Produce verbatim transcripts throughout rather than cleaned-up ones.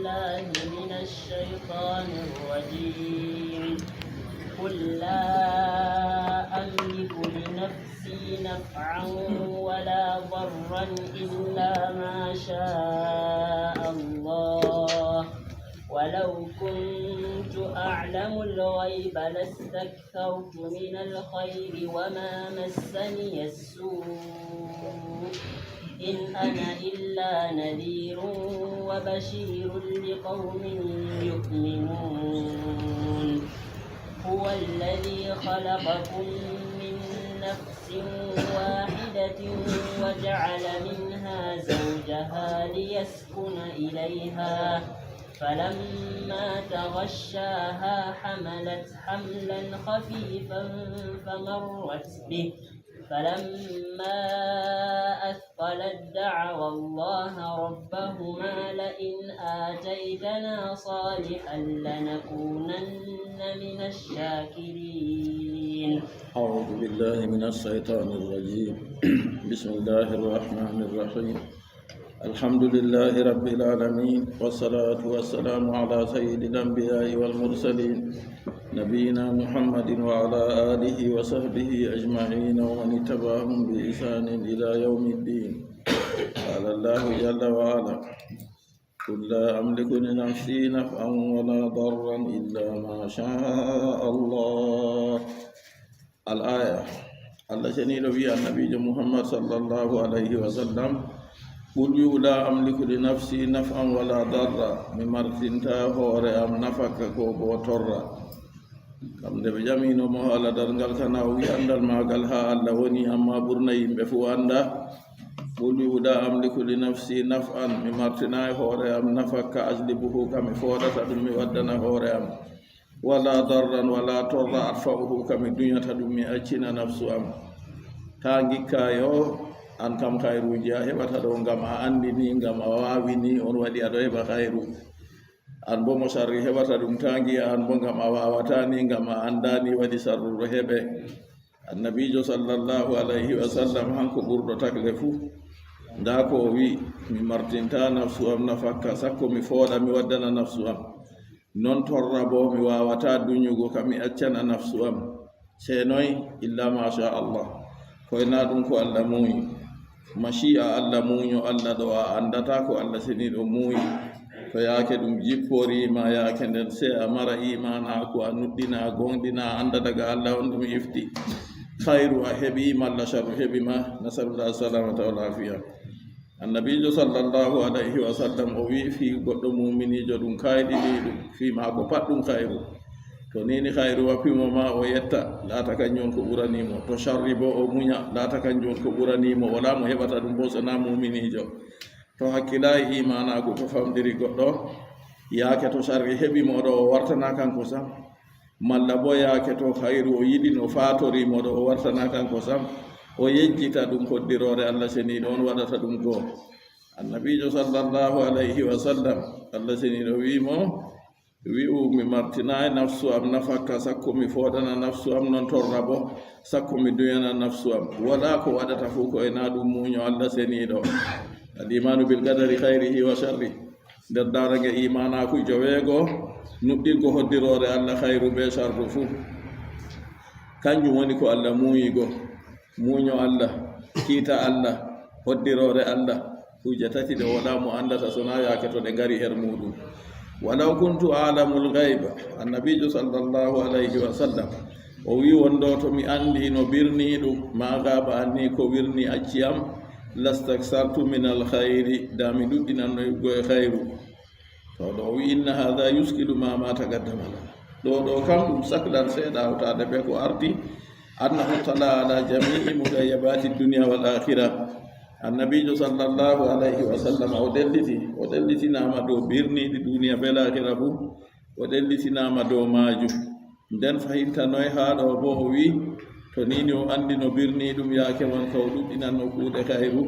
بالله من الشيطان الرجيم. قل لا أملك لنفسي نفعا ولا ضرا إلا ما شاء الله، ولو كنت أعلم الغيب لاستكثرت من الخير وما مسني السوء، إن أنا إلا نذير وبشير لقوم يؤمنون. هو الذي خلقكم من نفس واحدة وجعل منها زوجها ليسكن إليها، فلما تغشاها حملت حملا خفيفا فمرت به، فلما أثقلت دعوا الله ربهما لئن آتيتنا صالحا لنكونن من الشاكرين. أعوذ بالله من الشيطان الرجيم. بسم الله الرحمن الرحيم. الحمد لله رب العالمين، والصلاة والسلام على سيد الأنبياء والمرسلين، نبينا محمد وعلى آله وصحبه أجمعين ومن اتبعهم بإحسان إلى يوم الدين. قال الله جل وعلا: قل لا أملك لنفسي نفعا ولا ضرا إلا ما شاء الله. Al-aya, Allah ceniiɗo wi'i Annabiijo Muhammad sallallahu alayhi wa sallam, qul, wi'u, la amliku li nafsi naf'an wala darra, mi martinta hoore am nafakka ko boo torra. Kam nde ɓe ƴamino mo haala darngal kana, o wi'i anndal maagal haa Allah woni, ammaa ɓurna yimɓe fuu anndaa. Qul, wi'u, la amliku li nafsi naf'an, mi martinaay hoore am nafakka, ajlibuhu, ka mi fooɗata ɗum, mi waddana hoore am. Wala darran wala torra adfa'uhu, ka mi duñata ɗum, mi accina nafsu am. Taa ngikka yo an kam hayruuji a heɓata ɗo ngam a anndi ni, ngam a waawi ni, on waɗi a ɗo heɓa hayru. An bo mo sarri heɓata ɗum, taa ngi'a an bo ngam a waawataa ni, ngam a anndaa ni waɗi sarru ɗo heɓe. Annabiijo sallallahu alayhi wa sallam, hanko ɓurɗo takle fuu, ndaa ko o wi'i: mi martinta nafsu am nafakka, sakko mi fooɗa, mi waddana nafsu am. Non torra boo, mi waawataa duñugo ka, mi accana nafsu am. Sey noy? Illa maa sha Allah. Koy naa ɗum ko Allah muuyi. Mashi'a Allah, muuyo Allah ɗo, a anndataa ko Allah seniiɗo muuyi. To yaake ɗum jipporii ma, yaake nden sey a mara iimaanaaku, a nuɗɗina, a gooŋɗina, a annda daga Allah on ɗum ifti. Hayru a heɓi malla sharru heɓi ma, nasalullah salamata wal afiya. Annabiijo sallallahu alayhi wa sallam o wi'i fii goɗɗo muuminiijo ɗum kayɗiniiɗum, fii maako pat ɗum hayru. To niini hayru wappii mo ma o yetta, laata kanjum on ko ɓuranii mo. To sharri boo o munya, laata kanjum on ko ɓuranii mo. Walaa mo heɓata ɗum boo so naa muuminiijo. To hakkilaayi iimaanaaku to famɗiri goɗɗo, yaake to sharri heɓi mo ɗo o wartanaa kanko sam. Malla boo yaake to hayru o yiɗi no faatorii mo ɗo o wartanaa kanko sam. O yejjita ɗum hoddiroore Allah seniiɗo on waɗata ɗum goo. Annabiijo sallallahu alayhi wa sallam, Allah seniiɗo wi'i mo, wi'u mi martinaay nafsu am nafakka, sakko mi fooɗana nafsu am, non torra boo, sakko mi duñana nafsu am. Walaa ko waɗata fuu ko e naa ɗum muuyo Allah seniiɗo. Al-imaanu bil qadari khayrihi wa sharri. Nder daarange iimaanaaku joweego, nuɗɗingo hoddiroore Allah, hayru bee sharru fuu. Kanjum woni ko Allah muuyi go. Muuyo Allah, kiita Allah, hoddiroore Allah, kuuje tati ɗe walaa mo anndata so naa yaake to ɗe ngari her muuɗum. Walaw kuntu a'lamul ghayba, Annabiijo sallallahu alayhi wa sallam, o wi'i, wonɗo to mi anndi no birniiɗum, maa gaaba anni ko wirni acci am, lastaksartu minal khayri, daa mi ɗuɗɗinanno yiɗgo e hayru. To ɗo o wi'i, inna haadha yuskilu ma, ma taqaddama lana. Ɗo, ɗo kam ɗum saklan seeɗa hawtaade bee ko arti, annahu tala ala jami'i mughayyabati dunya wal akhirah. Annabiijo sallallahu alayhi wa sallam o ɗelliti, o ɗellitinaama dow birniiɗi duniya bee laahira fuu, o ɗellitinaama dow maajum. Nden fahimta noy haa ɗo boo o wi'i, to nii ni o anndi no birniiɗum yaake man ka o ɗuɗɗinanno kuuɗe hayru,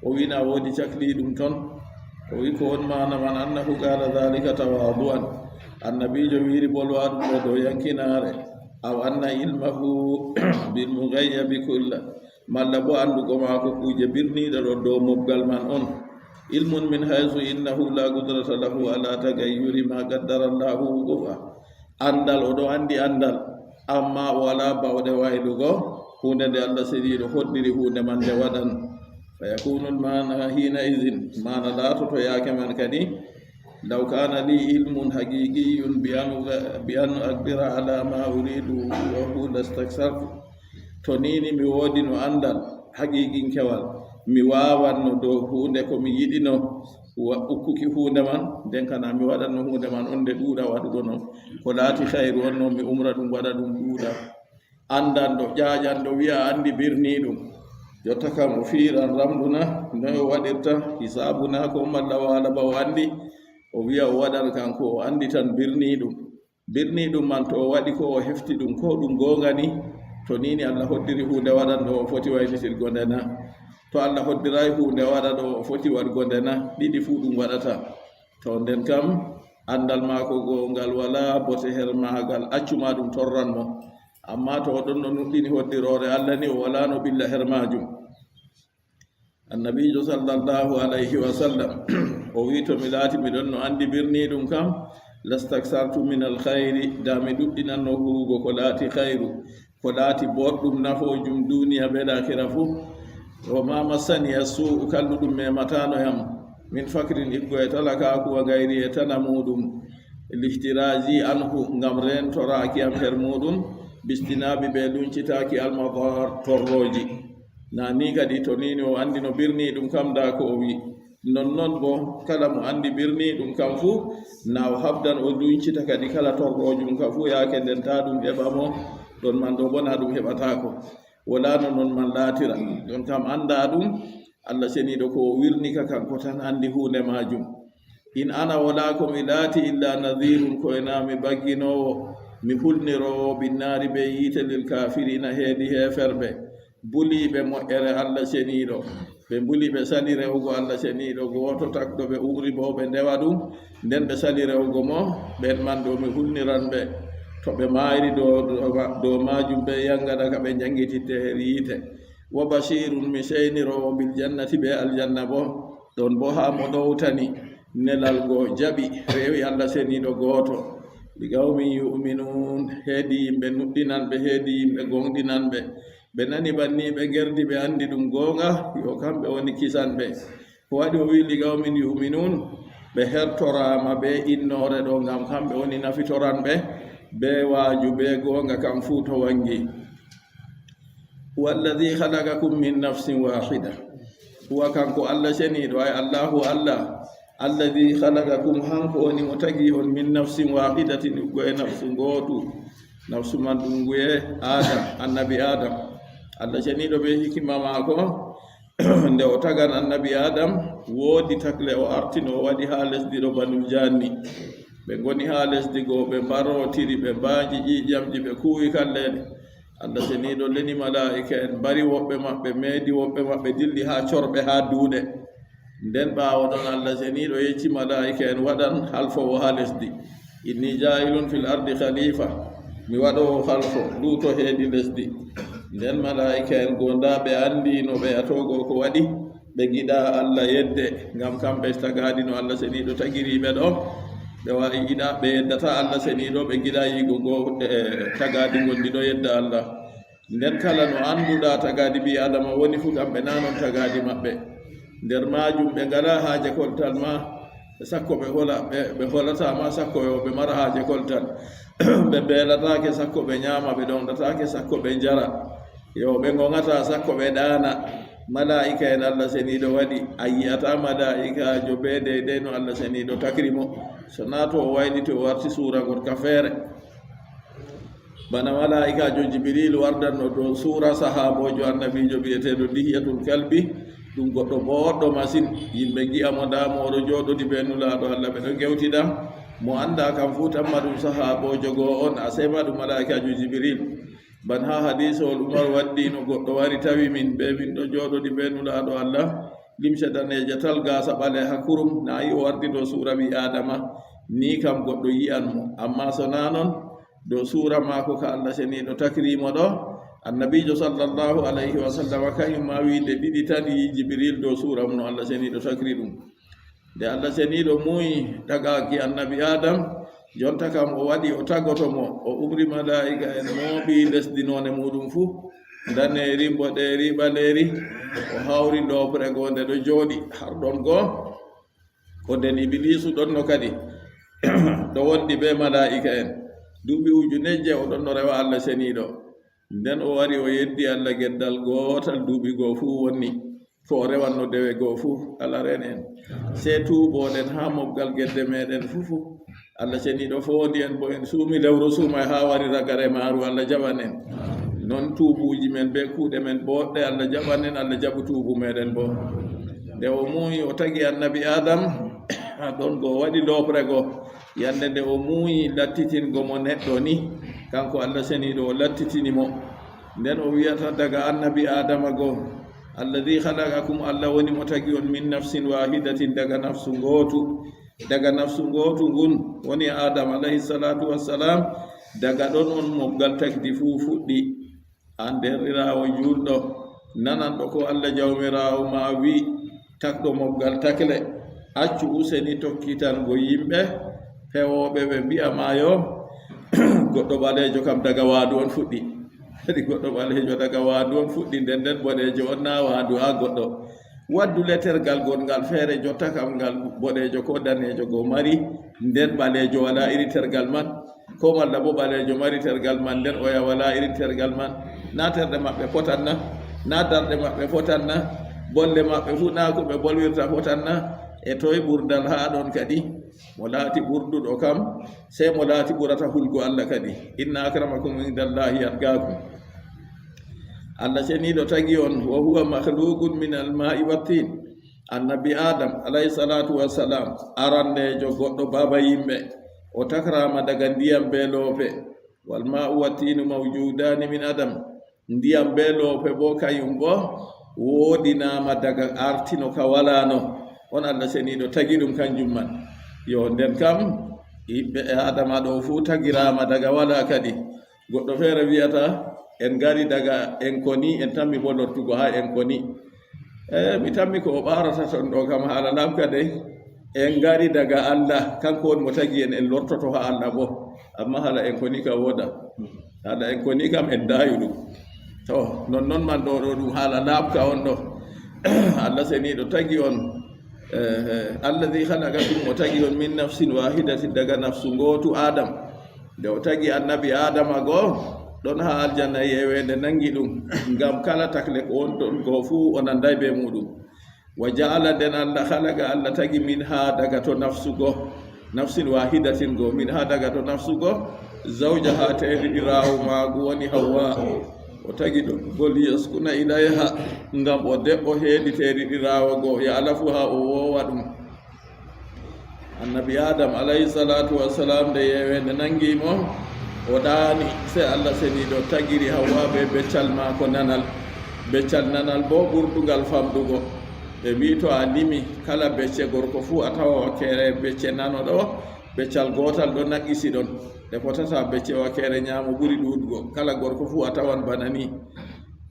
o wi'i na woodi cakliiɗum ton. O wi'i ko won maana man, annahu qaala dhalika tawadu'an. Annabiijo wi'iri bolwaaɗum ɗo dow yankinaare, aw anna ilmahu bil mughayyabi kulla. Malla boo anndugo maako kuuje birniiɗe ɗon dow mobgal man on. علم من حيث إنه لا قدرة له على تغير ما قدر الله وقوعه. Anndal, o ɗo anndi anndal, amma o walaa baawɗe waylugo huunde nde Allah seniiɗo hoddiri huunde man nde waɗan. فيكون المعنى حينئذ, maana laatoto yaake man kadi, لو كان لي علم حقيقي بأن، بأن أقدر على ما أريد وهو لاستكثرت. To nii ni mi woodino anndal haqiiqinkewal, mi waawanno dow huunde ko mi yiɗino wa-, ukkuki huunde man, nden kana mi waɗanno huunde man on nde ɗuuɗa waɗugo non. Ko laati khayru on non, mi umra ɗum waɗa ɗum ɗuuɗa. Anndanɗo, ƴaaƴanɗo wi'a anndi birniiɗum. Jotta kam o fiiran ramɗu na, noy o waɗirta, hisaabu na ko malla waala ba o anndi, o wi'a o waɗan kanko o anndi tan birniiɗum. Birniiɗum man to o waɗi ko o hefti ɗum, ko ɗum goonga ni, to nii ni Allah hoddiri huunde waɗan ɗo o foti waylitirgo nde na? To Allah hoddiraay huunde waɗa ɗo o foti waɗgo nde na? Ɗiɗi fuu ɗum waɗata. To nden kam, anndal maako goo ngal walaa bote her maagal, accu ma ɗum torran mo. Amma to o ɗon no nuɗɗini hoddiroore Allah ni, o walaa no ɓilla her maajum. Annabiijo sallallahu alayhi wa sallam, o wi'i, to mi laati mi ɗon no anndi birniiɗum kam, lastaksartu min alkhayri, da mi ɗuɗɗinanno huwugo ko laati khayru, ko laati boɗɗum nafoojum duniya be laakira fuu. Wa ma massaniya su'u, kalluɗum memataano yam, min fakrin, iggo e talakaaku, wa gayri, e tana muuɗum, lihtiraji anhu, ngam reentoraaki am her muuɗum, bistinabi, be luncitaaki, almadar, torrooji. Na ni kadi to ni o anndi no birniiɗum kam, da ko o wi'i. Nonnon bo kala mo anndi birniiɗum kam fuu, na o habdan o luncita kadi kala torroojum kam fuu, yaake nden ta ɗum heɓa mo, ɗon man ɗo bo na ɗum heɓataako. Walaa no non man laatira. Ɗon kam anndaa ɗum, Allah Ceniiɗo ko o wirni ka kanko tan anndi huunde maajum. In ana, walaa ko mi laati, illa nadhirun, ko e naa mi bagginoowo, mi hulniroowo, binnaari bee yiite, lil kaafiriina, heedi heeferɓe, buliiɓe moƴƴere Allah Ceniiɗo. Ɓe mbuli, ɓe sali rewugo Allah Ceniiɗo gooto tagɗo ɓe, umri boo ɓe ndewa ɗum, nden ɓe sali rewugo mo. Ɓen man ɗo mi hulniran ɓe, to ɓe maayri dow, dow ma-, dow maajum bee yaŋgada ka ɓe njaŋngititte her yiite. Wa bashirun, mi seyniroowo, bil jannati, bee aljanna boo. Ɗon boo haa mo ɗowtani nelal go jaɓi, rewi Allah Ceniiɗo gooto. Li qawmin yu'minun, heedi yimɓe nuɗɗinanɓe, heedi yimɓe gooŋɗinanɓe. Ɓe nani banni, ɓe ngerdi, ɓe anndi ɗum gooŋga, yo kamɓe woni kisanɓe. Ko waɗi o wi'i, li qawmin yu'minun? Ɓe hertoraama bee innoore ɗo, ngam kamɓe woni nafitoranɓe bee waaju, bee gooŋga kam fuu to waŋgi. Huwa alladhi khalaqakum min nafsin wahida. Huwa, kanko Allah Ceniiɗo, ay Allahu Allah, alladhi khalaqakum, hanko woni mo tagi on, min nafsin wahidatin, iggo e nafsu ngootu. Nafsu man ɗum nguye? Adam, annabi Adam. Allah Ceniiɗo bee hikima maako, nde o tagan annabi Adam, woodi takle o artino o waɗi haa lesdi ɗo, banul janni. Ɓe ngoni haa lesdi go, ɓe mbarootiri, ɓe mbaanji ƴiiƴamji, ɓe kuuwi kalleeɗe. Allah Ceniiɗo leni malaa'ika'en, mbari woɓɓe maɓɓe, meedi woɓɓe maɓɓe, dilli haa corɓe, haa duuɗe. Nden ɓaawo ɗon, Allah Ceniiɗo yecci malaa'ika'en, waɗan halfoowo haa lesdi. Inni jaa'ilun fil ardi khalifa, mi waɗoowo halfo, luuto heedi lesdi. Nden malaa'ika'en go, ndaa ɓe anndi no ɓe yatoogo ko waɗi. Ɓe ngiɗa Allah yedde, ngam kamɓe tagaadi no Allah Ceniiɗo tagiri ɓe ɗo. Ɓe wa'i ngiɗa, ɓe yeddata Allah Ceniiɗo, ɓe ngiɗa yi'ugo ngo, e, tagaadi ngondi ɗo yedda Allah. Nden kala no annduɗa tagaadi ɓii Adama woni fuu, kamɓe na non tagaadi maɓɓe. Nder maajum ɓe ngalaa haaje koltal ma, sakko ɓe hola, ɓe, ɓe holata ma, sakko yo ɓe mara haaje koltal. Ɓe mbeelataake, sakko ɓe nyaama, ɓe ɗomɗataake, sakko ɓe njara. Yo ɓe ngoŋata, sakko ɓe ɗaana. Malaa'ika'en Allah Ceniiɗo waɗi, a yi'ata malaa'ikaajo bee deydey no Allah Ceniiɗo takri mo. So naa to o wayliti o warti suura goɗka feere. Bana malaa'ikaajo Jibril wardanno dow suura sahaaboojo annabiijo bi'eteeɗo Dihiyatul Kalbi, ɗum goɗɗo booɗɗo masin. Yimɓe ngi'a mo, ndaa mo, o ɗo jooɗodi bee Nulaaɗo Allah, ɓe ɗo ngewtida. Mo anndaa kam fuu, tamma ɗum sahaaboojo go on, a sey ma ɗum malaa'ikaajo Jibril. Ban haa hadiisowol Umar waddino, goɗɗo wari tawi min, bee min ɗo jooɗodi bee Nulaaɗo Allah, limce daneeje tal, gaasa ɓaleeha kurum, na yi o wardi dow suura ɓii Aadama, ni kam goɗɗo yi'an mo. Ammaa so naa non, dow suura maako ka Allah Ceniiɗo takri mo ɗo, annabiijo sallallahu alayhi wa sallam, kañum ma wi'nde ɗiɗi tan yi'i Jibril dow suura mum no Allah Ceniiɗo takri ɗum. Nde Allah seniiɗo muuyi tagaaki annabi Adam, jonta kam o waɗi o tagoto mo, o umri malaa'ika en mooɓi lesdi noone muuɗum fuu, ndaneeri, mboɗeeri, ɓaleeri, o hawri loopre goo nde ɗo jooɗi har ɗon goo. Ko nden Ibiliisu ɗonno kadi, ɗo wondi bee malaa'ika en. Duuɓi ujuneeje o ɗonno rewa Allah seniiɗo. Nden o wari o yeddi Allah geddal gootal duuɓi goo fuu wonni. Ko o rewanno dewe goo fuu, Allah reen en. Sey tuuboɗen haa mobgal gedde meeɗen fuu fuu. Allah seniiɗo foondi en, bo en suumi lewru suumay haa wari ragare maaru, Allah jaɓan en. Non tuubuuji men bee kuuɗe men booɗɗe, Allah jaɓan en, Allah jaɓu tuubu meeɗen boo. Nde o muuyi, o tagi annabi Adam, haa ɗon go o waɗi loopre go. Yande nde o muuyi lattitingo mo neɗɗo ni, kanko Allah seniiɗo o lattitini mo. Nden o wi'ata daga annabi Adama go, "Alladhi khalaqakum," Allah woni mo tagi on, "min nafsin wahidatin," daga nafsu ngootu. Daga nafsu ngootu ngun woni Adam alayhi salatu wassalam. Daga ɗon on mobgal tagdi fuu fuɗɗi. An deerɗiraawo juulɗo, nananɗo ko Allah Jawmiraawo ma wi'i, takɗo mobgal takle, accu useni tokkitango yimɓe pewooɓe ɓe mbi'a ma yo goɗɗo ɓaleejo kam daga waandu on fuɗɗi. Kadi goɗɗo ɓaleejo daga waandu on fuɗɗi, nden nden boɗeejo on na waandu haa goɗɗo. Waddu le tergal gongal feere jotta kam ngal boɗeejo ko daneejo go mari, nden ɓaleejo walaa iri tergal man. Ko malla bo ɓaleejo mari tergal man, nden oya walaa irin tergal man. Na terɗe maɓɓe potan na? Na darɗe maɓɓe potan na? Bolle maɓɓe fuu na ko ɓe bolwirta potan na? E toy ɓurdal haa ɗon kadi? Mo laati ɓurduɗo kam, sey mo laati ɓurata hulgo Allah kadi. "Inna akramakum indallahi atqakum." Allah seniiɗo tagi on, "Wa huwa makhluqun min al-ma'i wat-tin." Annabi Adam, alayhi salatu wassalam, arandeejo goɗɗo baaba yimɓe, o takrama daga ndiyam bee loope. "Wal ma'u wat-tinu mawjudani min adam." Ndiyam bee loope boo, kayum boo, woodinaama daga artino ka walaano. On Allah seniiɗo tagi ɗum kanjum man. Yo, nden kam, yimɓe e Adama ɗo fuu tagiraama daga walaa kadi. Goɗɗo feere wi'ata, "En ngari daga en koni, en tammi bo lortugo haa en koni." E, mi tammi ko o ɓaarata ton ɗo kam haala laaɓka dey. En ngari daga Allah, kanko woni mo tagi en, en lortoto haa Allah bo. Amma haala en koni ka wooda. Haala en koni kam en daayu ɗum. To, non non man ɗo, ɗo ɗum haala laaɓka on ɗo. Allah seniiɗo tagi on. Eh, eh, "Alladhi khalaqakum," o tagi on, "min nafsin wahidatin," daga nafsu ngootu Adam. Nde o tagi annabi Adama goo, ɗon haa aljanna yeweende nangi ɗum, ngam kala takle ko woni ton goo fuu o nanday bee muuɗum. "Wa ja'ala," nden Allah khalaqa, Allah tagi, "minha," daga to nafsu goo, "nafsin wahidatin," goo, "minha," daga to nafsu goo, "zawjaha," teeɗiɗiraawo maagu woni Hawwa. O tagi ɗum, "bo liyaskuna ilayha," ngam o de'o heedi teeɗiɗiraawo goo, ya'lafuha, o woowa ɗum. Annabi Adam, alayhi salatu wassalam, nde yeweende nangi mo, o ɗaani, sey Allah seniiɗo tagiri Hawwa bee beccal maako nanal. Beccal nanal boo ɓurdugal famɗugo. Ɓe mbi'i to a limi kala becce gorko fuu a tawa wakkeere becce nano ɗo, beccal gootal ɗo naqqisi ɗon. Ɗe potata becce wakkeere nyaamo ɓuri ɗuuɗugo. Kala gorko fuu a tawan bana ni.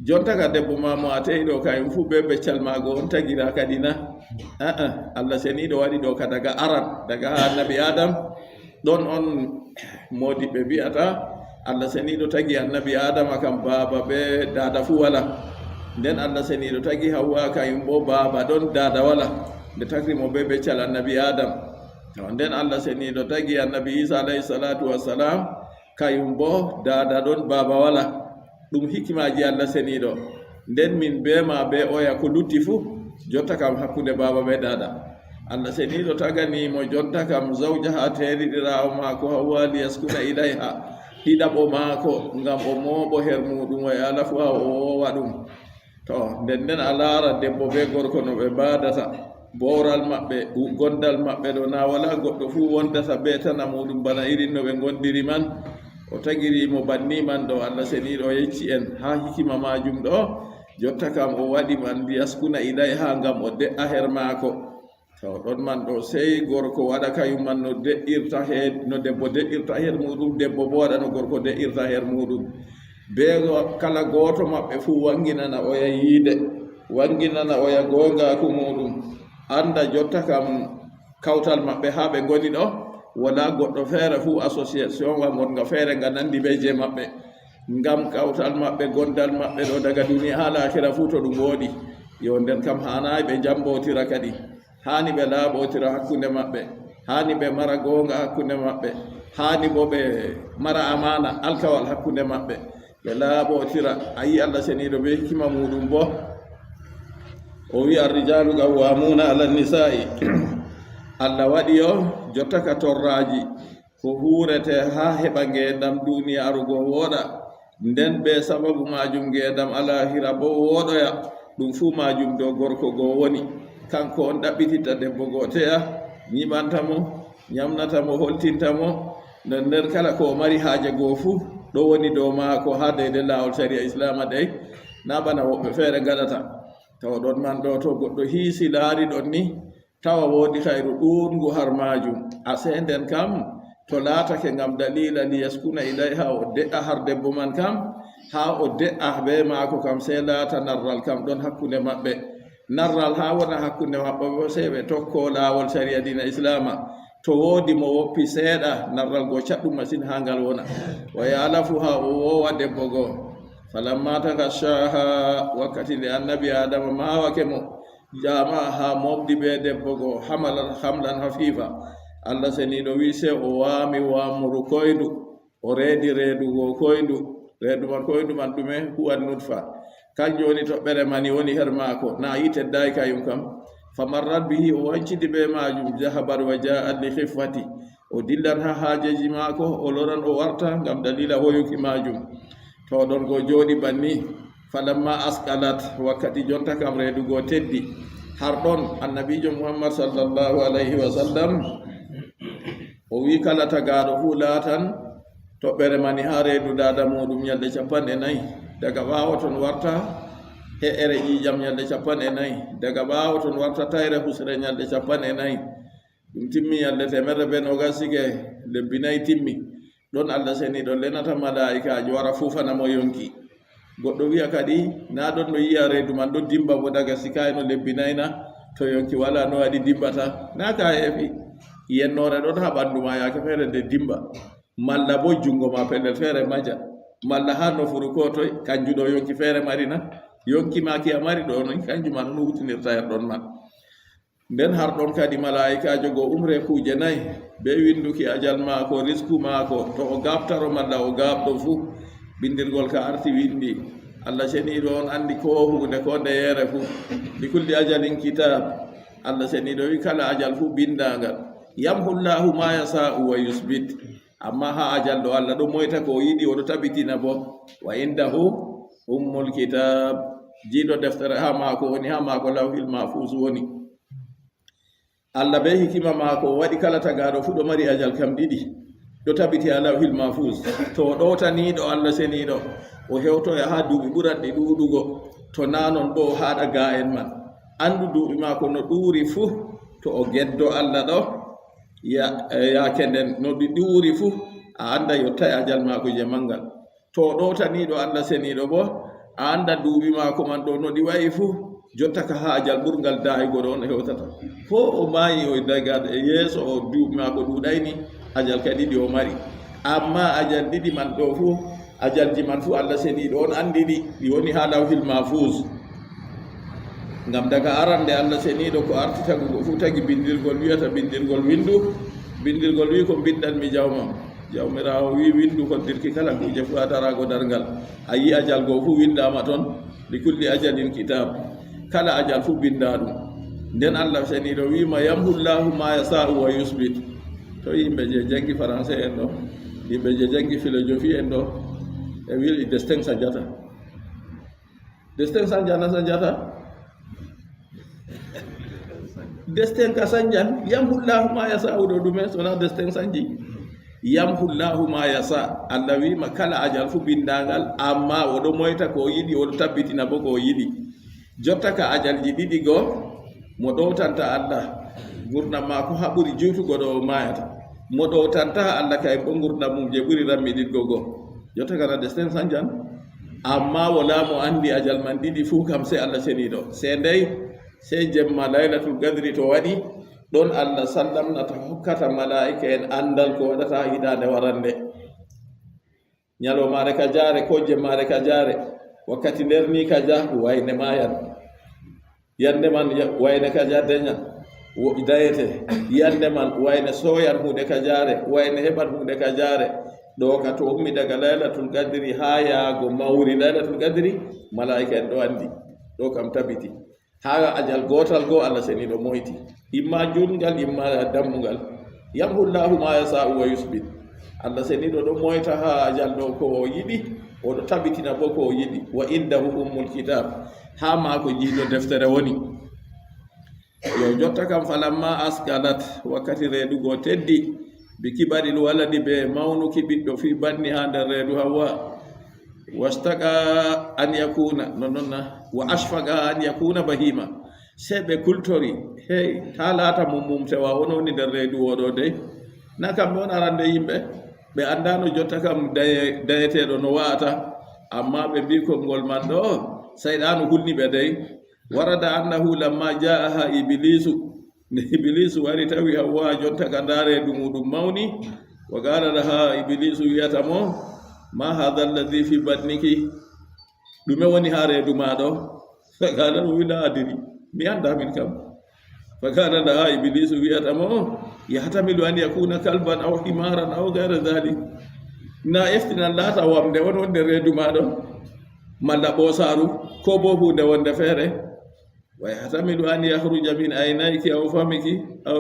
Jonta ka debbo ma mo a te'i ɗo, kayum fuu bee beccal maago on tagira kadi na? A'a, Allah seniiɗo waɗi ɗo ka daga aran, daga haa annabi Adam. Ɗon on moodiɓɓe mbi'ata, Allah seniiɗo tagi annabi Adama kam baaba bee daada fuu wala. Nden Allah seniiɗo tagi Hawwa kayum bo baaba ɗon, daada wala. Nde tagri mo bee beccal annabi Adam. To nden Allah seniiɗo tagi annabi Isa alayhi salatu wassalam, kayum bo daada ɗon, baaba wala. Ɗum hikimaaji Allah seniiɗo. Nden min bee ma bee oya ko lutti fuu, jotta kam hakkunde baaba bee daada. Allah seniiɗo tagani mo jonta kam zawjaha, teeɗiɗiraawo maako Hawwa, liyaskuna ilayha, ɗiɗaɓo maako, ngam o mooɓo her muuɗum, wa ya'lafuha, o woowa ɗum. To, nden nden a laara debbo bee gorko no ɓe mbaadata, bowral maɓɓe, gondal maɓɓe ɗo, na walaa goɗɗo fuu wondata bee tana muuɗum bana irin no ɓe ngondiri man. O tagiri mo banni man ɗo, Allah seniiɗo yecci en haa hikima maajum ɗo, jotta kam o waɗi man liyaskuna ilayha, ngam o de'a her maako. To, ɗon man ɗo, sey gorko waɗa kayum man no de'irta he-, no debbo de'irta her muuɗum, debbo bo waɗa no gorko de'irta her muuɗum. Bee go-, kala gooto maɓɓe fuu wanginana oya yiide, wanginana oya gooŋgaaku muuɗum. Annda jotta kam kawtal maɓɓe haa ɓe ngoni ɗo, wala goɗɗo feere fuu, association wa ngonga feere nga nandi bee je maɓɓe. Ngam kawtal maɓɓe, gondal maɓɓe ɗo daga duniya haa laakira fuu to ɗum wooɗi, yo nden kam haanaay ɓe njambootira kadi. Haani ɓe laaɓootira hakkunde maɓɓe, haani ɓe mara goonga hakkunde maɓɓe, haani bo ɓe mara amaana alkawal hakkunde maɓɓe, ɓe laaɓootira. A yi Allah seniiɗo bee hikima muuɗum bo. O wi, "Ar-rijaalu qawwaamuuna ala nisaa'i." Allah waɗi yo jotta ka torraaji ko huurete haa heɓa ngeendam duniyaaru go wooɗa. Nden bee sababu maajum ngeendam alaahira bo wooɗoya. Ɗum fuu maajum dow gorko go woni. Kanko on ɗaɓɓititta debbo go te'a, nyiɓanta mo, nyamnata mo, holtinta mo. Nden nder kala ko o mari haaje go fuu, ɗo woni dow maako haa deydey laawol sariya Islaama dey, naa bana woɓɓe feere ngaɗata. Tawa ɗon man ɗo, to goɗɗo hiisi laari ɗon ni, tawa woodi hayru ɗuuɗngu har maajum. A seenden kam, to laatake ngam daliila liyaskuna ilayha, o de'a har debbo man kam, haa o de'a bee maako kam, sey laata narral kam ɗon hakkunde maɓɓe. Narral haa wona hakkunde maɓɓe bo, sey ɓe tokko laawol sariya diina Islaama. To woodi mo woppi seeɗa, narral go caɗɗum masin haa ngal wona. Wa ya'lafuha, o woowa debbo go. Falamma taghashshaha, wakkati nde annabi Aadama maawake mo, jamaa haa mooɓdi bee debbo go, hamalat hamlan hafiifa. Allah seniiɗo wi, sey o waami waamuru koyndu, o reedi reedu go koyndu, reedu man, koyndu man ɗume? Huwa nutfa. Kanjum woni toɓɓere mani woni her maako, na yi teddaay kayum kam. Famarrat bihi, o wancidi bee maajum, jahabat wa ja'at li khiffati. O dillan haa haajeeji maako, o loran o warta ngam daliila hoyuki maajum. To ɗon go jooɗi banni, falamma asqalat, wakkati jonta kam reedu go teddi. Har ɗon annabiijo Muhammad sallallahu alayhi wa sallam, o wi kala tagaaɗo fuu laatan toɓɓere mani haa reedu daada muuɗum nyalɗe cappanɗe nayi. Daga ɓaawo ton warta he'ere ƴiiƴam nyalɗe cappanɗe nayi. Daga ɓaawo ton warta tayre husre nyalɗe cappanɗe nayi. Ɗum timmi nyalɗe teemerre bee noogas sike lebbi nayi timmi. Ɗon Allah seniiɗo lenata malaa'ikaajo wara fuufana mo yonki. Goɗɗo wi'a kadi, naa ɗon no yi'a reedu man ɗo dimba bo daga sikaay no lebbi nayi na? To yonki walaa no waɗi dimbata? Naa ka heefi. Yennoore ɗon haa ɓandu ma yaake feere nde dimba. Malla bo juŋngo ma pellel feere maja. Malla haa nofuru ko toy, kanju ɗo yonki feere mari na? Yonki ma ki a mari ɗo no, kanju ma non huutinirta her ɗon man. Nden har ɗon kadi malaa'ikaajo go umre kuuje nayi, bee winduki ajal maako, risku maako, to o gaaɓtaro malla o gaaɓɗo fuu, bindirgol ka arti windi. Allah seniiɗo on anndi koo huunde, koo ndeyeere fuu. Li kulli ajalin kitaab. Allah seniiɗo wi kala ajal fuu bindaangal. Yamhu Llaahu maa yasaa'u wa yusbit. Amma haa ajal ɗo Allah ɗo moyta ko o yiɗi, o ɗo tabitina bo. Wa indahu ummul kitaab. Jiiɗo deftere haa maako woni, haa maako Lawhil Mahfuus woni. Allah bee hikima maako o waɗi kala tagaaɗo fuu ɗo mari ajal kam ɗiɗi, ɗo tabiti haa Lawhil Mahfuus. To o ɗowtaniiɗo Allah seniiɗo, o hewtoya haa duuɓi ɓuranɗi ɗuuɗugo. To naa non boo, o haaɗa gaa'en man. Anndu duuɓi maako no ɗuuri fuu, to o geddo Allah ɗo, ya-, yaake nden no ɗi ɗuuri fuu, a annda yottaay ajal maako je manngal. To o ɗowtaniiɗo Allah seniiɗo boo, a annda duuɓi maako man ɗo no ɗi wa'i fuu, jotta ka haa ajal ɓurngal daayugo ɗo on hewtata. Ko o maayi, o daga e yeeso, o duuɓi maako ɗuuɗayni, ajal ka ɗiɗi o mari. Amma ajal ɗiɗi man ɗo fuu, ajalji man fuu Allah seniiɗo on anndi ɗi, ɗi woni haa Lawhil Mahfuus. Ngam daga arande Allah seniiɗo ko arti tagugo fuu, tagi bindirgol, wi'ata bindirgol, "Windu." Bindirgol wi'i, "Ko mbindanmi, jawmam?" Jawmiraawo wi'i, "Windu koddirki kala kuuje fuu haa daraago darngal." A yi'a ajal go fuu windaama ton, "Li kulli ajalin kitaab." Kala ajal fuu bindaaɗum. Nden Allah seniiɗo wi'i ma, "Yamhu Llaahu maa yasaa'u wa yusbit." To yimɓe je janngi Faranse en ɗo, yimɓe je janngi philosophie en ɗo, e wi'i destin sanjata. Destin sanjana sanjata. Destin ka sanjan. Yamhu Llaahu maa yasaa'u ɗo ɗume, so na destin sanji? Yamhu Llaahu maa yasaa. Allah wi'i ma kala ajal fuu bindaangal, amma o ɗo moyta ko o yiɗi, o ɗo tabbitina bo ko o yiɗi. Jotta ka ajalji ɗiɗi go, mo ɗowtanta Allah, ngurndan maako haa ɓuri juutugo ɗo o maayata. Mo ɗowtanta Allah kay bo, ngurndan mum je ɓuri rammiɗiɗgo go. Jotta kana destin sanjan. Amma wala mo anndi ajal man ɗiɗi fuu kam, sey Allah seniiɗo. Sey ndey, sey jemma Laylatul Qadri to waɗi, Ɗon Allah sallamnata, hokkata malaa'ika en anndal ko waɗata hitaande warande. Ñalawmaare ka jaare, ko jemmaare ka jaare, wakkati nder ni ka ja, wayne maayan. Yannde man ya-, wayne ka ja deñan, wo-, dayete. Yannde man wayne sooyan huunde ka jaare, wayne heɓan huunde ka jaare. Ɗo ka to ummi daga Laylatul Qadri haa yaago mawri Laylatul Qadri, malaa'ika en ɗo anndi. Ɗo kam tabiti. Haa ajal gootal goo, Allah seniiɗo moyti. Imma juutngal, imma dammungal. Yamhu Allahu ma yasa'u wa yusbit. Allah seniiɗo ɗo moyta haa ajal ɗo ko o yiɗi, o ɗo tabitina bo ko o yiɗi. Wa indahu ummul kitab. Haa maako jiido deftere woni. Yo jotta kam, falamma askalat, wakkati reedu goo teddi, bi kibaril waladi, be mawnuki ɓiɗɗo fi batni haa nder reedu Hawwa. Wastaqa an yakuna, non non na, wa ashfaqa an yakuna bahima. Sey ɓe kultori, hey, taa laata mum mum tewa, on woni nder reedu oo ɗo dey. Na kamɓe on arande yimɓe, ɓe anndaano jotta kam daye-, dayeteeɗo no wa'ata, ammaa ɓe mbii konngol man ɗo, sayɗaanu hulni ɓe dey. Warada annahu lamma jaaha Ibliisu, nde Ibliisu wari tawi Hawwa jonta ka ndaa reedu muuɗum mawni, wa qaala laha, Ibliisu wi'ata mo, ma haadha alladhi fi batniki, ɗume woni haa reedu maa ɗo? Fa qaala, o wi, la adri, mi anndaa min kam. Fa qaala laha, Ibliisu wi'ata mo, yahtamilu an yakuna kalban aw himaran aw ghayra dhalik. Na eftinan laata wamnde on wonde reedu maa ɗo, malla ɓoosaaru, ko bo huunde wonde feere. Wa yahtamilu an yakhruja min aynayki aw famiki aw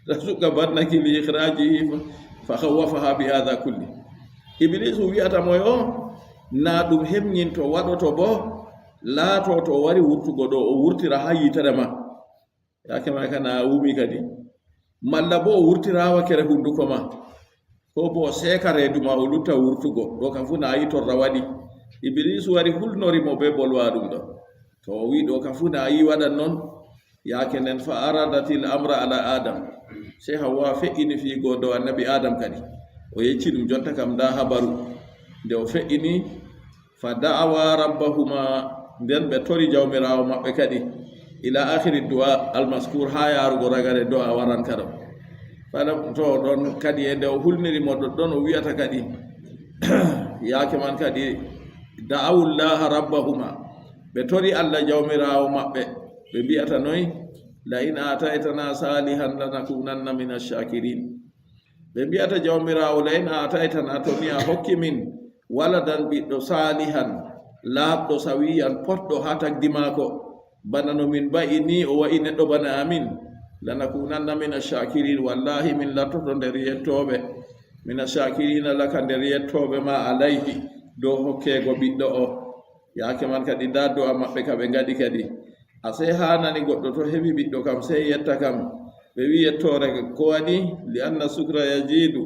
tashqa batnaki li ikhrajihi fa, fa khawwafaha bi hadha kulli. Ibliisu wi'ata mo yo, na ɗum hemñinto waɗoto bo, laato to o wari wurtugo ɗo, o wurtira haa yiitere ma. Yaake ma kana wumi kadi. Malla bo o wurtira wakere hunduko ma. Ko bo o seeka reedu ma, o lutta wurtugo. Ɗo ka fu na yi torra waɗi. Ibliisu wari hulnori mo be bolwa ɗum ɗo. To o wi ɗo ka fu na yi waɗan non. Yaake nden fa aradatil amra ala Adam. Sey Hawwa fe'ini fiigo dow annabi Adam kadi. O yecci ɗum jonta kam nda habaru. Nde o fe'ini, fa da'awa rabbahuma, nden ɓe tori Jawmiraawo maɓɓe kadi, ila akhiri du'a al-mazkur, haa yaarugo ragare do'a waran kado. Fala to ɗon kadi, e nde o hulniri mo ɗoɗɗon, o wi'ata kadi, yaake man kadi, da'awu Llaha rabbahuma, ɓe tori Allah Jawmiraawo maɓɓe, ɓe mbi'ata noy, la in ataytana salihan lanakunanna min ash-shakirin. Ɓe mbi'ata Jawmiraawo, la in ataytana, to ni a hokki min, waladan, ɓiɗɗo, salihan, laaɓɗo, sawiyan, potɗo haa tagdi maako, bana no min mba'i ni, o wa'i neɗɗo bana amin, lanakunanna min ash-shakirin, wallahi min lattoto nder yettooɓe, min ash-shakirina laka, nder yettooɓe ma alayhi, dow hokkeego ɓiɗɗo o. Yaake man kadi, ndaa do'a maɓɓe ka ɓe ngaɗi kadi. A sey haanani goɗɗo to heɓi ɓiɗɗo kam, sey yetta kam. Ɓe wi'i yettoore ko waɗi, li anna sukra yazidu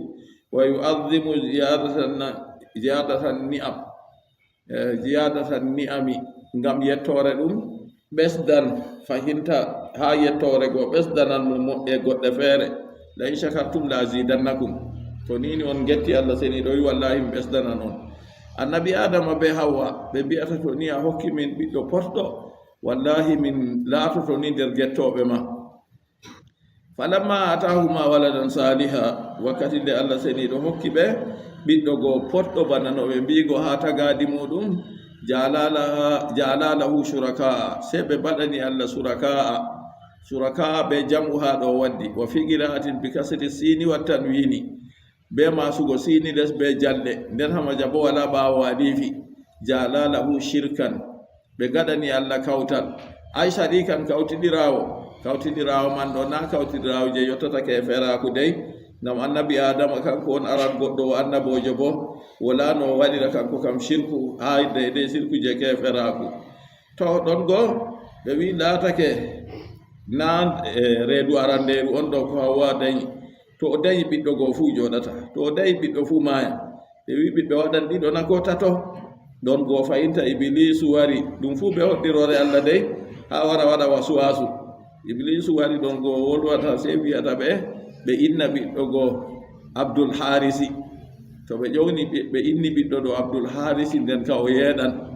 wa yu'azzimu ziyadatan na-, ziyadatan ni'am. Eh, ziyadatan ni'ami, ngam yettoore ɗum ɓesdan fahinta haa yettoore go ɓesdanan mo moƴƴe goɗɗe feere. La in shakartum la azidannakum. To ni ni on ngetti Allah seniiɗo, wi wallahi mi ɓesdanan on. Annabi Adama be Hawwa, ɓe mbi'ata to ni a hokki min ɓiɗɗo potɗo, wallahi min laatoto ni nder gettooɓe ma. Falamma atahuma waladan saliha, wakkati nde Allah seniiɗo hokki ɓe ɓiɗɗo go potɗo bana no ɓe mbiigo haa tagaadi muuɗum, ja'ala laha, ja'ala lahu shuraka'a, sey ɓe mbaɗani Allah shuraka'a. Shuraka'a be jam'u haa ɗo waddi, wa fi qira'atin bi kasri sini wa tanwini. Be maasugo siini les be jalɗe, nden hamaja bo walaa ɓaawo alifi. Ja'ala lahu shirkan, ɓe ngaɗani Allah kawtal. Ay sharikan, kawtiɗiraawo. Kawtiɗiraawo man ɗo, naa kawtiɗiraawo je yottata keeferaaku dey, ngam annabi Aadama kanko on aran goɗɗo o annaboojo bo, walaa no o waɗira kanko kam shirku, haa deydey shirku je keeferaaku. To ɗon go, ɓe wi'i laatake naa, eh, reedu arandeeru on ɗo ko Hawwa dañi. To o dañi ɓiɗɗo goo fuu jooɗata. To o dañi ɓiɗɗo fuu maaya. Ɓe wi'i ɓiɓɓe waɗan ɗiɗo na koo tato. Ɗon goo fayinta Ibiliisu wari. Ɗum fuu be hoɗɗiroore Allah dey, haa wara waɗa wasuwaasu. Ibiliisu wari ɗon goo wolwata sey wi'ata ɓe, ɓe inna ɓiɗɗo goo Abdul Haarisi. To ɓe ƴowni ɓi-, ɓe inni ɓiɗɗo ɗo Abdul Haarisi, nden ka o yeeɗan.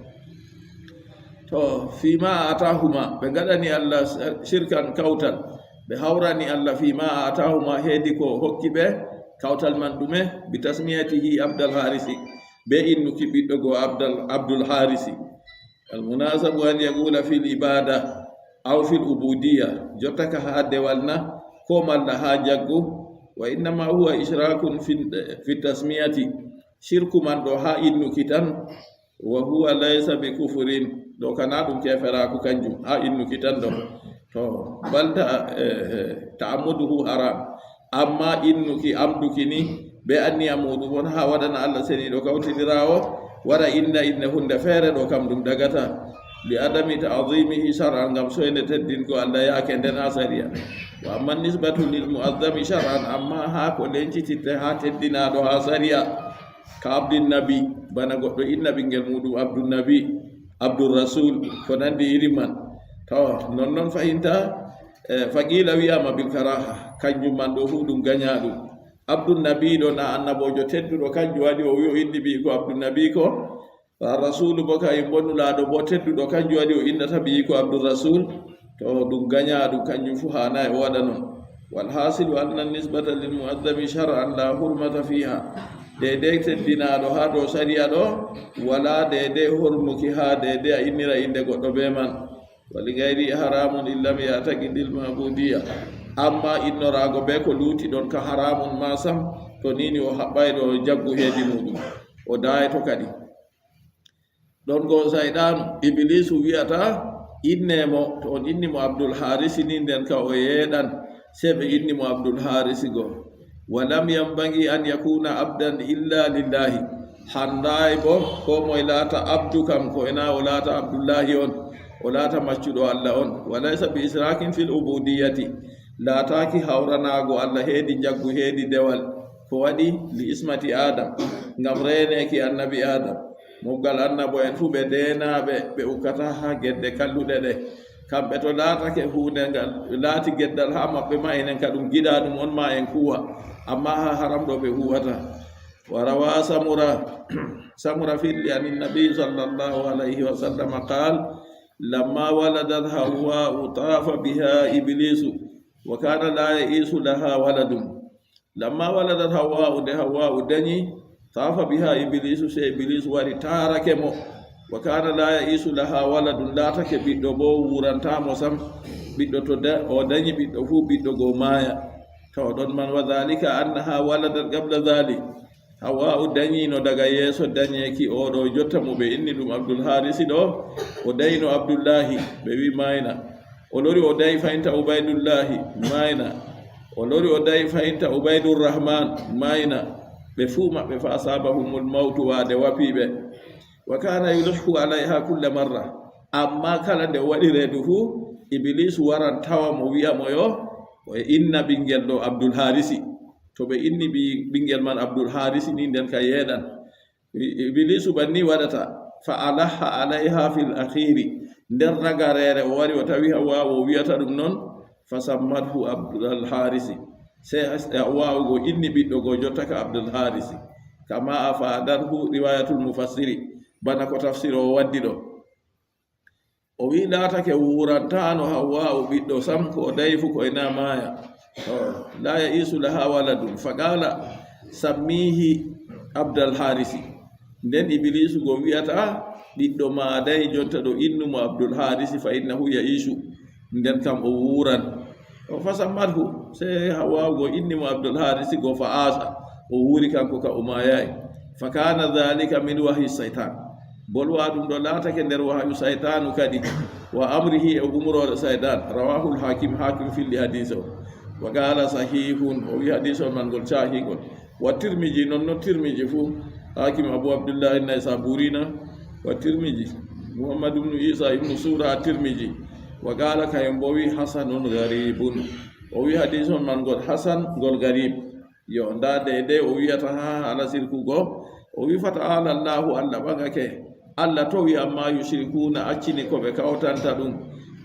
To, fima atahuma, ɓe ngaɗani Allah shirkan kawtal. Ɓe hawrani Allah fi ma atahuma, heedi ko hokki ɓe kawtal man ɗume, bi tasmiyatihi Abdal Harisi, be innuki ɓiɗɗo go Abdal, Abdul Harisi. Al munasabu an yaqula fil ibada aw fil ubudiyya, jottaka ha dewal na, ko malla ha jaggu. Wa innama huwa ishrakun fi, fi tasmiyati, shirku man ɗo ha innuki tan. Wa huwa laysa bi kufrin, ɗo kana ɗum keferaaku kanjum, ha innuki tan ɗo. To, balta, eh, eh, ta'ammuduhu haram. Amma innuki, amduki ni, be anniya muɗum on ha waɗana Allah seniiɗo kawtidiraawo, wara inna inne hunde feere ɗo kam ɗum dagata. Li adami ta'zimihi shar'an, ngam soyde teddingo Allah yaake nden ha sariya. Wa amma nisbatu lil mu'azzami shar'an, amma ha ko lencititte ha teddinaaɗo ha sariya, ka Abdin Nabi, bana goɗɗo inna ɓingel muɗum Abdul Nabi, Abdul Rasul, ko nandi iri man. To, non non fahinta, eh, faqila wiyama bil karaha, kanjum man ɗo fu ɗum ganyaɗum. Abdul Nabi ɗo na annabojo tedduɗo, kanjum waɗi o wi o inni ɓiyi ko Abdul Nabi ko. Fa Rasulu bo ka yimbo nulaɗo bo tedduɗo, kanjum waɗi o innata ɓiyi ko Abdul Rasul. To, ɗum ganyaɗum, kanjum fu hanayi o waɗa non. Wal hasilu anna nisbata lil mu'azzami shar'an la hurmata fiha. Dede teddinaɗo ha dow sariya ɗo, wala dede hormuki ha dede a innira inde goɗɗo be man. Wa li gayri haramun illam ya'taqidil ma'budiyya. Amma innorago be ko luti ɗon ka haramun ma sam, to nini o haɓɓay ɗo jaggu hedi muɗum. O dayeto kadi. Ɗon go sayɗanu, Iblisu wi'ata, inne mo, to on inni mo Abdul Harisi ni, nden ka o yeeɗan, sey ɓe inni mo Abdul Harisi go. Wa lam yambagi an yakuna abdan illa lillahi. Handaay bo ko moye laata abdu kanko, ena o laata Abdullahi on, o laata maccuɗo Allah on. Wa laysa bi israkin fil ubudiyyati. Laataaki hawranaago Allah heedi njaggu, heedi dewal. Ko waɗi? Li ismati Adam, ngam reeneeki annabi Adam. Moggal annabo en fuu ɓe deenaaɓe, ɓe ukkataa haa gedde kalluɗe ɗe. Kamɓe to laatake huunde ngal laati geddal haa maɓɓe ma, enen ka ɗum giɗaaɗum on ma en kuwa, ammaa haa haram ɗo ɓe huwata. Wa rawa Samura, Samura filli anin nabi sallallahu alayhi wa sallam qaal, lamma waladat Hawwa'u tafa biha Iblisu wa kana la ya'isu laha waladun. Lamma waladat Hawwa'u, nde Hawwa'u danyi, tafa biha Iblisu, sey Iblisu wari taarake mo. Wa kana la ya'isu laha waladun, laatake ɓiɗɗo bo wuuranta mo sam. Ɓiɗɗo to da-, o danyi ɓiɗɗo fu, ɓiɗɗo go maaya. To ɗon man, wa dhalika annaha waladat qabla dhalik. Hawwa'u danyino daga yeeso danyeeki oɗo jotta mo ɓe inni ɗum Abdul Harisi ɗo. O dayino Abdullahi, ɓe wi mayna. O lori o dayi fayinta Ubaydullahi, mayna. O lori o dayi fayinta Ubaydurrahman, mayna. Ɓe fuu maɓɓe fa asabahumul mawtu, waade wapi ɓe. Wa kana yulihhu alayha kulla marra. Amma kala nde o waɗi reedu fuu, Iblisu waran tawa mo, wi'a mo yo o inna ɓingel ɗo Abdul Harisi. To ɓe inni ɓi-, ɓingel man Abdul Harisi ni, nden ka yeeɗan. I-, Iblisu banni waɗata. Fa alaha alayha fil akhiri. Nder ragareere o wari o tawi Hawwa'u o wi'ata ɗum non. Fa sammathu Abdul Harisi. Sey as-, Hawwa'u go inni ɓiɗɗo go jotta ka Abdul Harisi. Kama afadathu riwayatul mufassiri. Bana ko tafsiroowo waddi ɗo. O wi laatake wuurantaano Hawwa'u ɓiɗɗo sam, ko o dayi fu ko ena maaya. To, la ya'isu laha waladun. Fa qala sammihi Abdal Harisi. Nden Iblisu go wi'ata, ɓiɗɗo ma dayi jonta ɗo, innu mo Abdul Harisi, fa innahu ya'isu. Nden kam o wuuran. O fa sammathu, sey Hawwa'u go inni mo Abdul Harisi go fa aasa. O wuuri kanko ka o maayaay. Fa kana dhalika min wahyi shaytan. Bolwa ɗum ɗo laatake nder wahayu saytaanu kadi, wa amrihi, e umroore saytan. Rawahul Hakim, Hakim filli hadiis o. Wa qala sahihun, o wi hadiis on man ngol caahingol. Wa Tirmiji, non non Tirmiji fu, Hakim Abu Abdullah Naysaburi na, wa Tirmiji, Muhammad ibn Isa ibn Sura Tirmiji. Wa qala, kayum bo wi hasanun gharibun. O wi hadiis on man ngol hasan, ngol gharib. Yo, nda de, de o wi'ata ha hala sirku go. O wi, "Fata'ala Allahu, Allah ɓagake. Allah towi amma yushrikuna, accini ko ɓe kawtanta ɗum.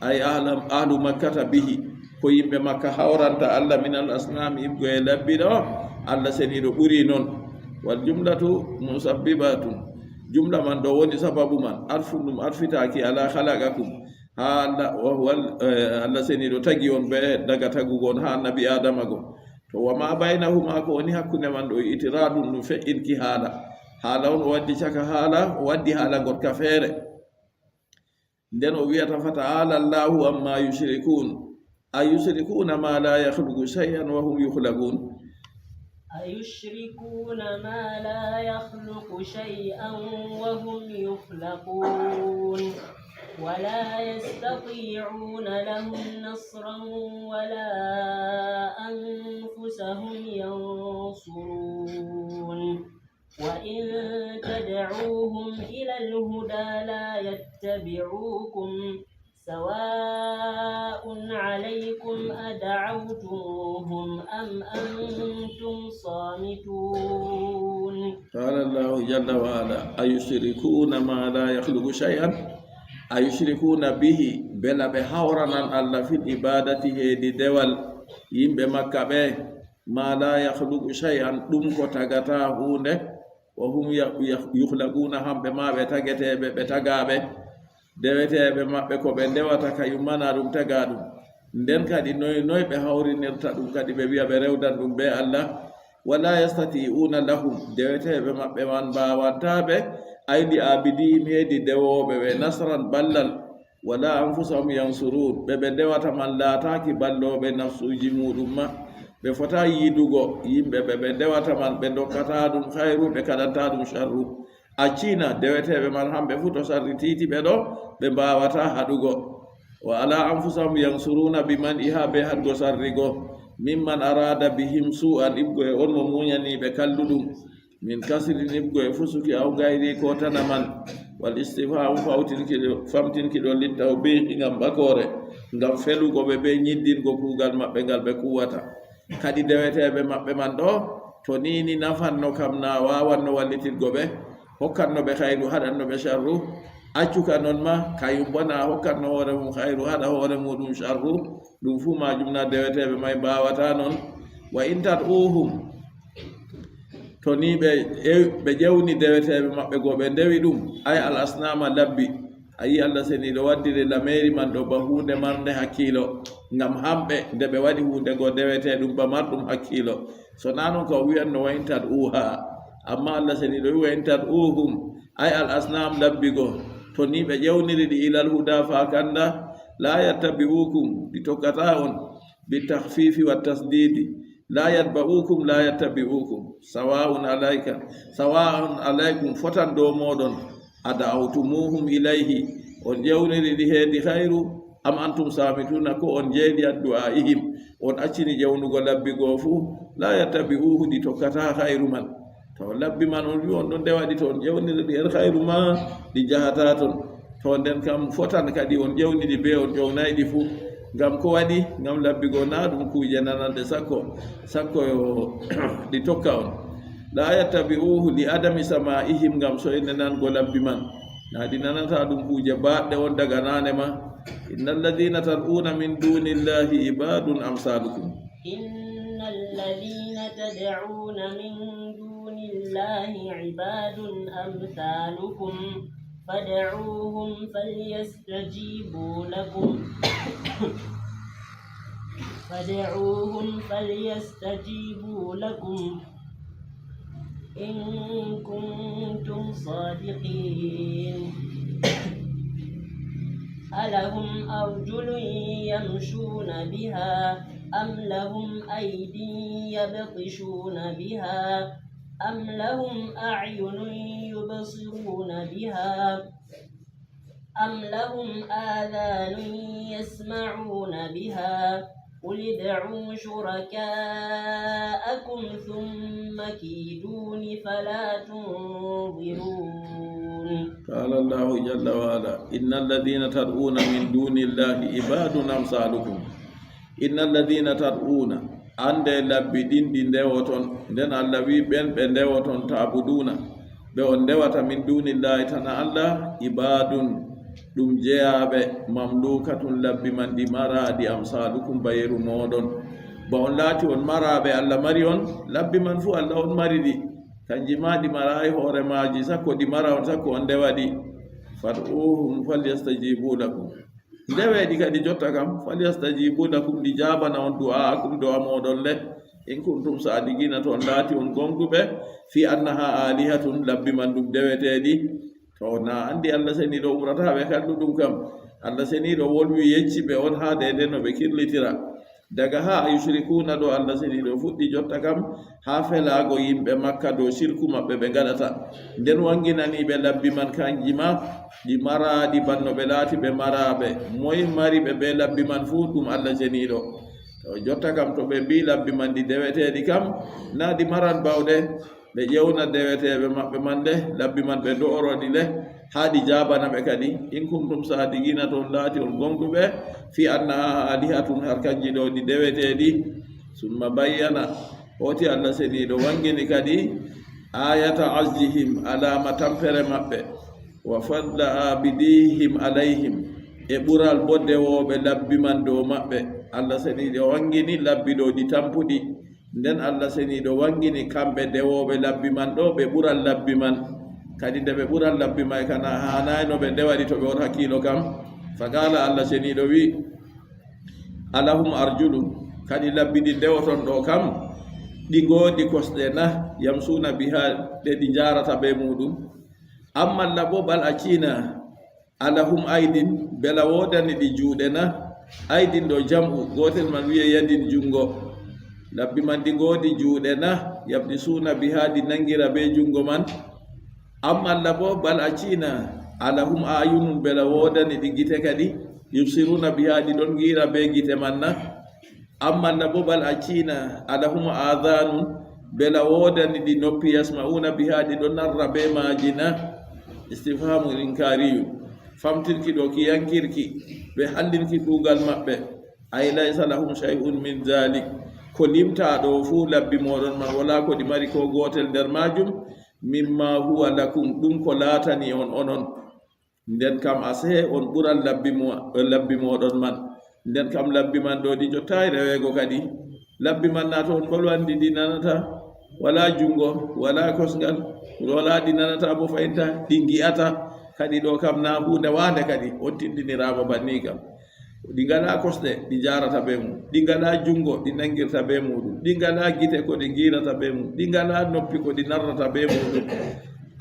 Ay ahla, ahlu Makkata bihi. Ko yimɓe Makka hawranta Allah min al asnami, ibgo e labbi ɗo. Allah seniiɗo ɓuri non. Wal jumlatu musabbibatun. Jumla man ɗo woni sababu man. Arfun ɗum arfitaaki ala khalaqakum. Haa Allah, wa huwa, eh, Allah seniiɗo tagi on be daga tagugo on haa annabi Aadama go. To, wa ma baynahuma, ko woni hakkunde man ɗo, itiraadun, ɗum fe'inki haala. Haala on o waddi caka haala, o waddi haala gorka feere. Nden o wi'ata, "Fata'ala Allahu amma yushrikun. Ayushrikuna ma la yakhluqu shay'an wa hum yukhlaqun." أيشركون ما لا يخلق شيئا وهم يخلقون، ولا يستطيعون لهم نصرا ولا أنفسهم ينصرون. وإن تدعوهم إلى الهدى لا يتبعوكم، سواء عليكم أدعوتموهم أم أنتم صامتون. قال الله جل وعلا: أيشركون ما لا يخلق شيئا؟ أيشركون به، bela ɓe hawranan Allah fil ibadati heedi dewal yimɓe Makka ɓe, ma la yakhluqu shay'an, ɗum ko tagata huunde, wa hum ya-, ya-, yukhlaquna, hamɓe ma ɓe tageteeɓe, ɓe tagaaɓe, deweteeɓe maɓɓe ko ɓe ndewata ka yummana ɗum taga ɗum. Nden kadi noy, noy ɓe hawrinirta ɗum kadi ɓe wi'a ɓe rewdan ɗum be Allah? Wala yastati'una lahum, deweteeɓe maɓɓe man mbaawantaaɓe, ay li abidihim, heedi dewooɓe ɓe, nasran, ballal, wala anfusahum yansurun, ɓe ɓe ndewata man laataaki ballooɓe nafsuuji muuɗum ma. Ɓe fotaay yidugo yimɓe ɓe ɓe ndewata man, ɓe ndokkataa ɗum khayru, ɓe kaɗantaa ɗum sharru. Accina deweteeɓe man, hamɓe fuu to sarri tiiti ɓe ɗo, ɓe mbaawataa haɗugo. Wa ala anfusahum yansuruna, bi man iha, be haɗgo sarri go. Mimman arada bihim su'an, iɓgo e on mo munyani ɓe kalluɗum. Min kasri, niɓgo e fusuki, aw gayri, ko tana man. Wal istifhamu, fawtinki ɗo, famtinki ɗo, littawbihi, ngam ɓakoore, ngam felugo ɓe be nyiddingo kuugal maɓɓe ngal ɓe kuwata. Kadi deweteeɓe maɓɓe man ɗo, to ni ni nafanno kam, na waawanno wallitirgo ɓe, hokkanno ɓe khayru, haɗanno ɓe sharru, accuka non ma, kayum bo na hokkanno hoore mum khayru, haɗa hoore muɗum sharru, ɗum fuu maajum na deweteeɓe may mbaawata non. Wa in tad'uhum, to ni ɓe ew-, ɓe ƴewni deweteeɓe maɓɓe go, ɓe ndewi ɗum, ay al asnama, labbi. A yi Allah seniiɗo waddiri lameeri man ɗo ba huunde marnde hakkiilo, ngam hamɓe nde ɓe waɗi huunde go dewetee ɗum ba marɗum hakkiilo. So naa non ka o wi'anno wa in tad'uha. Amma Allah seniiɗo wi wa in tad'uhum, ay al asnam, labbi go. To ni ɓe ƴewniri ɗi ilal huda, faa kanda, la yattabi'ukum, ɗi tokkata on, bi takhfifi wa tasdidi. La yatba'ukum, la yattabi'ukum. Sawa'un alayka, sawa'un alaykum, fotan dow mooɗon. Ada'awtumuhum ilayhi, on ƴewniri ɗi heedi khayru, am antum samituna, ko on jeeli, addu'a'ihim, on accini ƴewnugo labbi goo fuu, la yattabi'uhu, ɗi tokkataa khayru man. To labbi man on wi on ɗon ndewa ɗi, to on ƴewniri ɗi her khayru ma, ɗi njahataa ton. To nden kam fotan kadi on ƴewni ɗi bee on ƴewnaay ɗi fuu. Ngam ko waɗi? Ngam labbi goo naa ɗum kuuje nananɗe sakko, sakko yo ɗi tokka on. La yattabi'uhu li adami sama'ihim, ngam soyne nango labbi man. Naa ɗi nanata ɗum kuuje baaɗɗe on daga naane ma. Innal ladhina tad'una min dunillahi ibadun amsalukum. إن الذين تدعون من دون الله عباد أمثالكم فادعوهم فليستجيبوا لكم فادعوهم فليستجيبوا لكم إن كنتم صادقين. ألهم أرجل يمشون بها أم لهم أيد يبطشون بها أم لهم أعين يبصرون بها أم لهم آذان يسمعون بها قل ادعوا شركاءكم ثم كيدون فلا تنظرون. قال الله جل وعلا: إن الذين تدعون من دون الله عباد أمثالكم. Innal ladina tad'una, annde labbi ɗin ɗi ndewoton, nden Allah wi ɓen ɓe ndewoton, ta'buduna, ɓe on ndewata, min dunillahi, tana Allah, ibadun, ɗum jeyaaɓe, mamlukatun, labbi man ɗi maraaɗi, amsalukum, ba yeru mooɗon. Ba on laati on maraaɓe, Allah mari on, labbi man fuu Allah on mari ɗi. Kanji ma ɗi maraay hoore maaji, sakko ɗi mara on, sakko on ndewa ɗi. Fad'uhum falyastajibu lakum. Ndeweeɗi kadi jotta kam, falyastajibu lakum, ɗi jaabana on du'aakum, do'a mooɗon le, in kuntum saadiqina, to on laati on gonɗuɓe, fi annaha alihatun, labbi man ɗum deweteeɗi. To na anndi Allah seniiɗo umrata ɓe kalluɗum kam. Allah seniiɗo wolwi yecci ɓe on haa deede no ɓe kirlitira. Daga haa a yushrikuna ɗo Allah seniiɗo fuɗɗi jotta kam, haa felaago yimɓe Makka dow sirku maɓɓe ɓe ngaɗata. Nden wanginani ɓe labbi man kanji ma, ɗi maraaɗi banno ɓe laati ɓe maraaɓe. Moy mari ɓe be labbi man fuu ɗum Allah seniiɗo. To jotta kam to ɓe mbii labbi man ɗi deweteeɗi kam, na ɗi maran bawɗe. Ɓe ƴewna deweteeɓe maɓɓe man le, labbi man ɓe do'oroɗi le, haa ɗi jaabana ɓe kadi. In kuntum saadiqina, to on laati on gonɗuɓe, fi annaha alihatun, har kanji ɗo ɗi deweteeɗi. Summa bayyana, hooti Allah seniiɗo wangini kadi, ayata azihim, alaama tampere maɓɓe, wa fadla abidihim alayhim, e ɓural bo dewooɓe labbi man dow maɓɓe. Allah seniiɗo wangini labbi ɗo ɗi tampuɗi. Nden Allah seniiɗo wangini kamɓe dewooɓe labbi man ɗo, ɓe ɓuran labbi man. Kadi nde ɓe ɓuran labbi man, kana haanaayno ɓe ndewaɗi to ɓe on hakkiilo kam. Faqala, Allah seniiɗo wi, alahum arjulun, kadi labbi ɗi ndewoton ɗo kam, ɗi ngoodi kosɗe na, yamsuna biha, ɗe ɗi njaarata be muuɗum. Amma labo bal acina, alahum aydin, bela woodani ɗi juuɗe na? Aydin ɗo jam'u, gootel man wi'e yadin, junngo. Labbi man ɗi ngoodi juuɗe na? Yabtisuna biha, ɗi nanngira bee junngo man. Amma labo bal acina, alahum ayunun, bela woodani ɗi gite kadi? Yubsiruna biha, ɗi ɗon ngiira bee gite man na? Amma labo bal acina, alahum adhanun, bela woodani ɗi noppi, yasma'una biha, ɗi ɗon narra bee maaji na? Istifhamu inkariyun. Famtirki ɗo ki yankirki, ɓe hallinki kuugal maɓɓe. Ay laysa lahum shay'un min dhalik. Ko limta ɗo fuu labbi mooɗon man, walaa ko ɗi mari ko gootel nder maajum. Mimma huwa lakum, ɗum ko laatani on onon. Nden kam asee on ɓuran labbi mo-, labbi mooɗon man. Nden kam labbi man ɗo ɗi jottaay reweego kadi. Labbi man na to on kolwanɗi ɗi nanata, walaa junngo, walaa kosngal, walaa ɗi nanata bo fayinta, ɗi ngi'ata. Kadi ɗo kam na huunde waande kadi, on tindiniraama banni kam. Ɗi ngalaa kosɗe, ɗi njaarata bee mum. Ɗi ngalaa junngo, ɗi nanngirta bee muuɗum. Ɗi ngalaa gite, ko ɗi ngiirata bee mum. Ɗi ngalaa noppi, ko ɗi narrata bee muuɗum.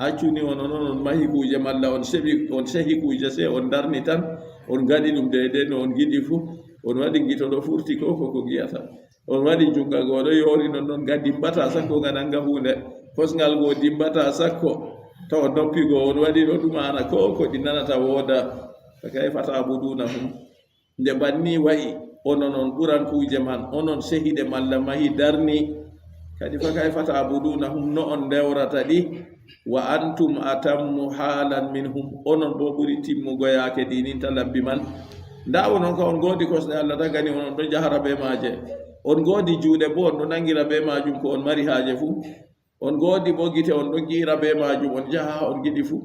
Accuni on, onon on mahi kuuje, malla on seɓi, on sehi kuuje, sey on ndarni tan, on ngaɗi ɗum deydey no on ngiɗi fuu. On waɗi gito ɗo furti ko, ko, ko ngi'ata. On waɗi junnga goo ɗo yoori non, non nga dimbataa sakko nga nannga huunde. Kosngal goo dimbataa sakko. Tawa noppi goo on waɗi ɗo ɗum haana ko, ko ɗi nanata wooda. Fa kayfa ta'budunahum. Nde banni wa'i, onon on ɓuran kuuje man, onon sehiɗe malla mahi darni. Kadi fa kayfa ta'budunahum, no on ndewrata ɗi, wa antum atammu haalan minhum, onon bo ɓuri timmugo yaake dininta labbi man. Nda onon ka on ngoodi kosɗe, Allah tagani on, on ɗo jahara be maaje. On ngoodi juuɗe bo, on ɗo nangira be maajum ko on mari haaje fuu. On ngoodi bo gite, on ɗo ngiira be maajum, on jaha on ngiɗi fuu.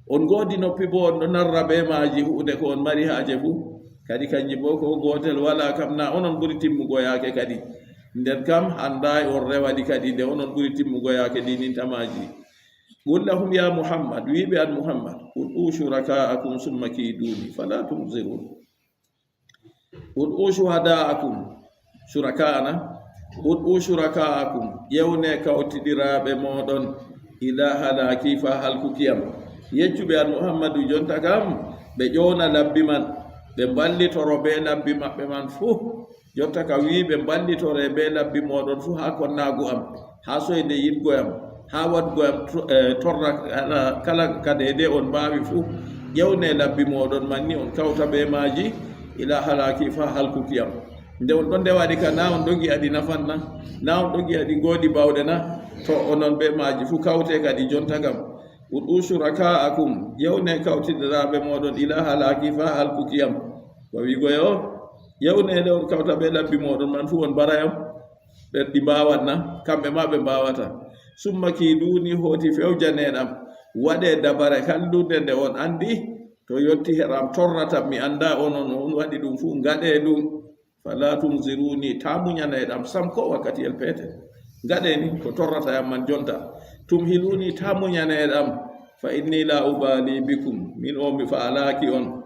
On ngoodi noppi bo, on ɗo narra be maaji huunde ko on mari haaje fuu. Kadi kanji bo ko gootel walaa kam, na onon ɓuri timmugo yaake kadi. Nden kam handaay on rewaɗi kadi, nde onon ɓuri timmugo yaake dininta maaji. Qul lahum ya Muhammad, wiɓe an Muhammad, ud'u shuraka'akum summa kiduni fala tunzirun. Ud'u shuhada'akum, shuraka'ana, ud'u shuraka'akum, ƴewne kawtiɗiraaɓe mooɗon, ila halaki, faa halkukiyam. Yeccu ɓe an Muhammadu jonta kam, ɓe ƴowna labbi man, ɓe mballitoro bee labbi maɓɓe man fuu. Jotta ka wi'i ɓe mballitore bee labbi mooɗon fuu haa konnaagu am, haa soyde yiɗgo yam, haa waɗgo yam to-, eh, torra kala, kala ka deydey on mbaawi fuu. Ƴewne labbi mooɗon man ni on kawta bee maaji, ila halaki, faa halkukiyam. Nde on ɗon ndewaɗi ka, na on ɗo ngi'a ɗi nafan na? Na on ɗo ngi'a ɗi ngoodi baawɗe na? To onon bee maaji fuu kawte kadi jonta kam. Ud'u shuraka'akum, ƴewne kawtiɗiraaɓe mooɗon, ila halaki, faa halkukiyam. Wa wi'go yo, ƴewne le on kawta bee labbi mooɗon man fuu on mbara yam. Ɓe ɗi mbaawat na? Kamɓe ma ɓe mbaawata. Summa kiduni, hooti fewjaneeɗam. Waɗe dabare kallunde nde on anndi. To yotti heram torrata, mi annda onon, on waɗi ɗum fuu, ngaɗe ɗum. Fala tunziruni, taa muñaneeɗam sam ko wakkatiyel peetel. Ngaɗe ni ko torrata yam man jonta. Tumhiluni, taa muñaneeɗam. Fa inni la ubali bikum, min o mi faalaaki on.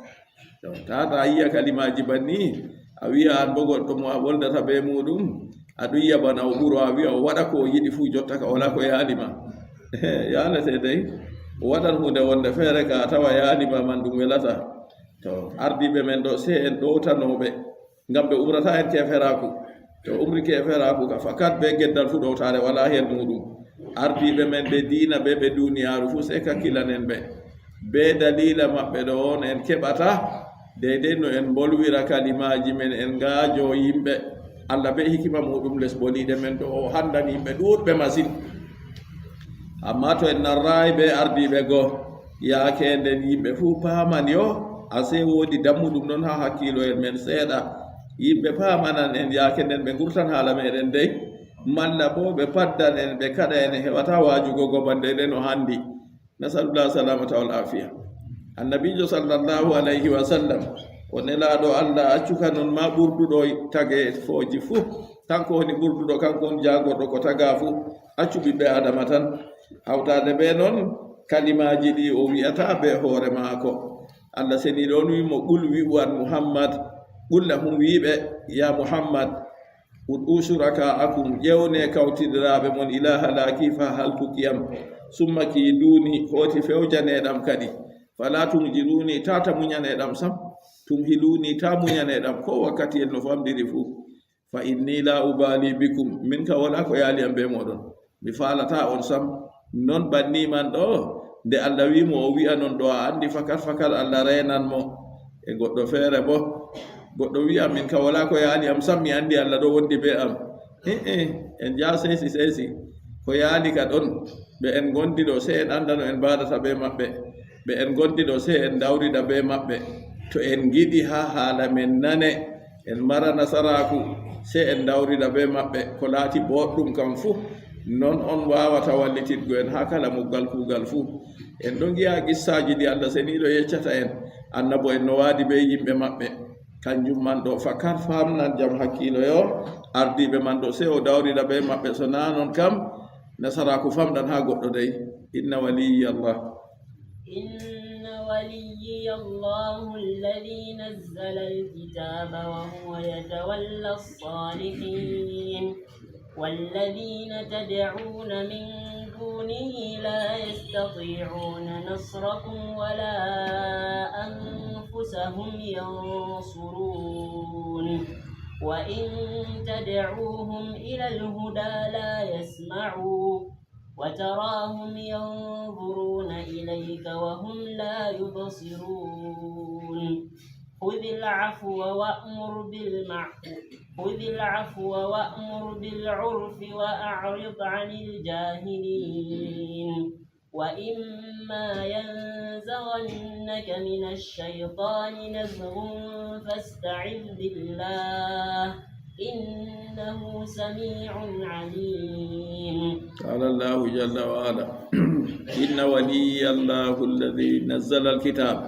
To, tata a yiya kalimaaji banni, a wiya an bo goɗɗo mo a woldata be muuɗum, a ɗum yiya bana o ɓuro, a wiya o waɗa ko o yiɗi fuu, jotta ka wala ko yaali ma. Yaalete dey, o waɗan huunde wonde feere ka a tawa yaali ma man ɗum welata. To, ardiiɓe men ɗo, sey en ɗowtano ɓe, ngam ɓe umrata en keeferaaku. To umri keeferaaku ka, fakat be geddal fuu ɗowtaare wala heen muuɗum. Ardiiɓe men ɓe diina be ɓe duniyaaru fuu, sey kakkilanen ɓe. Be daliila maɓɓe ɗo on en keɓata, deydey no en mbolwira kalimaaji men, en ngaajo yimɓe. Allah be hikima muuɗum les boliiɗe men ɗo, o handani yimɓe ɗuuɗɓe masin. Ammaa to en narraay be ardiiɓe go, yaake nden yimɓe fuu paaman yo, asee woodi dammuɗum ɗon haa hakkiiloyel men seeɗa. Yimɓe paamanan en yaake nden ɓe ngurtan haala meɗen dey, malla boo ɓe paddan en, ɓe kaɗa en, en heɓata waajugo go bana dey no handi. Nasalullah salamata wal afiya. Annabiijo sallallahu alayhi wa sallam, o nelaaɗo Allah, accu ka non ma ɓurduɗo tageefooji fuu. Kanko woni ɓurduɗo, kanko woni jaagorɗo ko tagaa fuu. Accu ɓiɓɓe Aadama tan. Hawtaade bee non, kalimaaji ɗi o wi'ata bee hoore maako. Allah seniiɗo on wi'i mo, "Qul," wi'u an Muhammad, "qul lahum," wi'i ɓe, "Ya Muhammad, ud'u shuraka'akum, ƴeewne kawtidiraaɓe mon, ila halaki, faa halkuki am, summa kiiduni, hooti fewjaneeɗam kadi, fala tunziruni, tata muñaneeɗam sam, tumhiluni, ta muñaneeɗam, ko wakkatiyel no famɗiri fuu. Fa inni la ubali bikum, min ka wala ko yaali am be mooɗon. Mi faalataa on sam." Non banni man ɗo, nde Allah wi'i mo o wi'a non ɗo, a anndi fakat fakat Allah reenan mo. E goɗɗo feere boo, goɗɗo wi'a, "Min ka wala ko yaali am sam, mi anndi Allah ɗo wondi be am." Ee, en njaha seesi seesi. Ko yaali ka ɗon, ɓe en ngondi ɗo, sey en annda no en mbaadata be maɓɓe. Ɓe en ngondi ɗo, sey en ndawrida be maɓɓe. To en ngiɗi haa haala men nane, en mara nasaraaku, sey en ndawrida be maɓɓe. Ko laati booɗɗum kam fuu, non on waawata wallititgo en haa kala muggal kuugal fuu. En ɗon ngi'a qissaaji ɗi Allah seniiɗo yeccata en, annabo en no waadi be yimɓe maɓɓe. Kanjum man ɗo, fakat famnan jam hakkiilo yo, ardiiɓe man ɗo, sey o dawrida be maɓɓe, so naa non kam, nasaraaku famɗan haa goɗɗo dey. Inna waliyya Allah. إن وليي الله الذي نزل الكتاب وهو يتولى الصالحين والذين تدعون من دونه لا يستطيعون نصركم ولا أنفسهم ينصرون وإن تدعوهم إلى الهدى لا يسمعوا وتراهم ينظرون إليك وهم لا يبصرون. خذ العفو وأمر بالمعروف خذ العفو وأمر بالعرف وأعرض عن الجاهلين. وإما ينزغنك من الشيطان نزغ فاستعذ بالله إنه سميع عليم. قال الله جل وعلا: إن ولي الله الذي نزل الكتاب.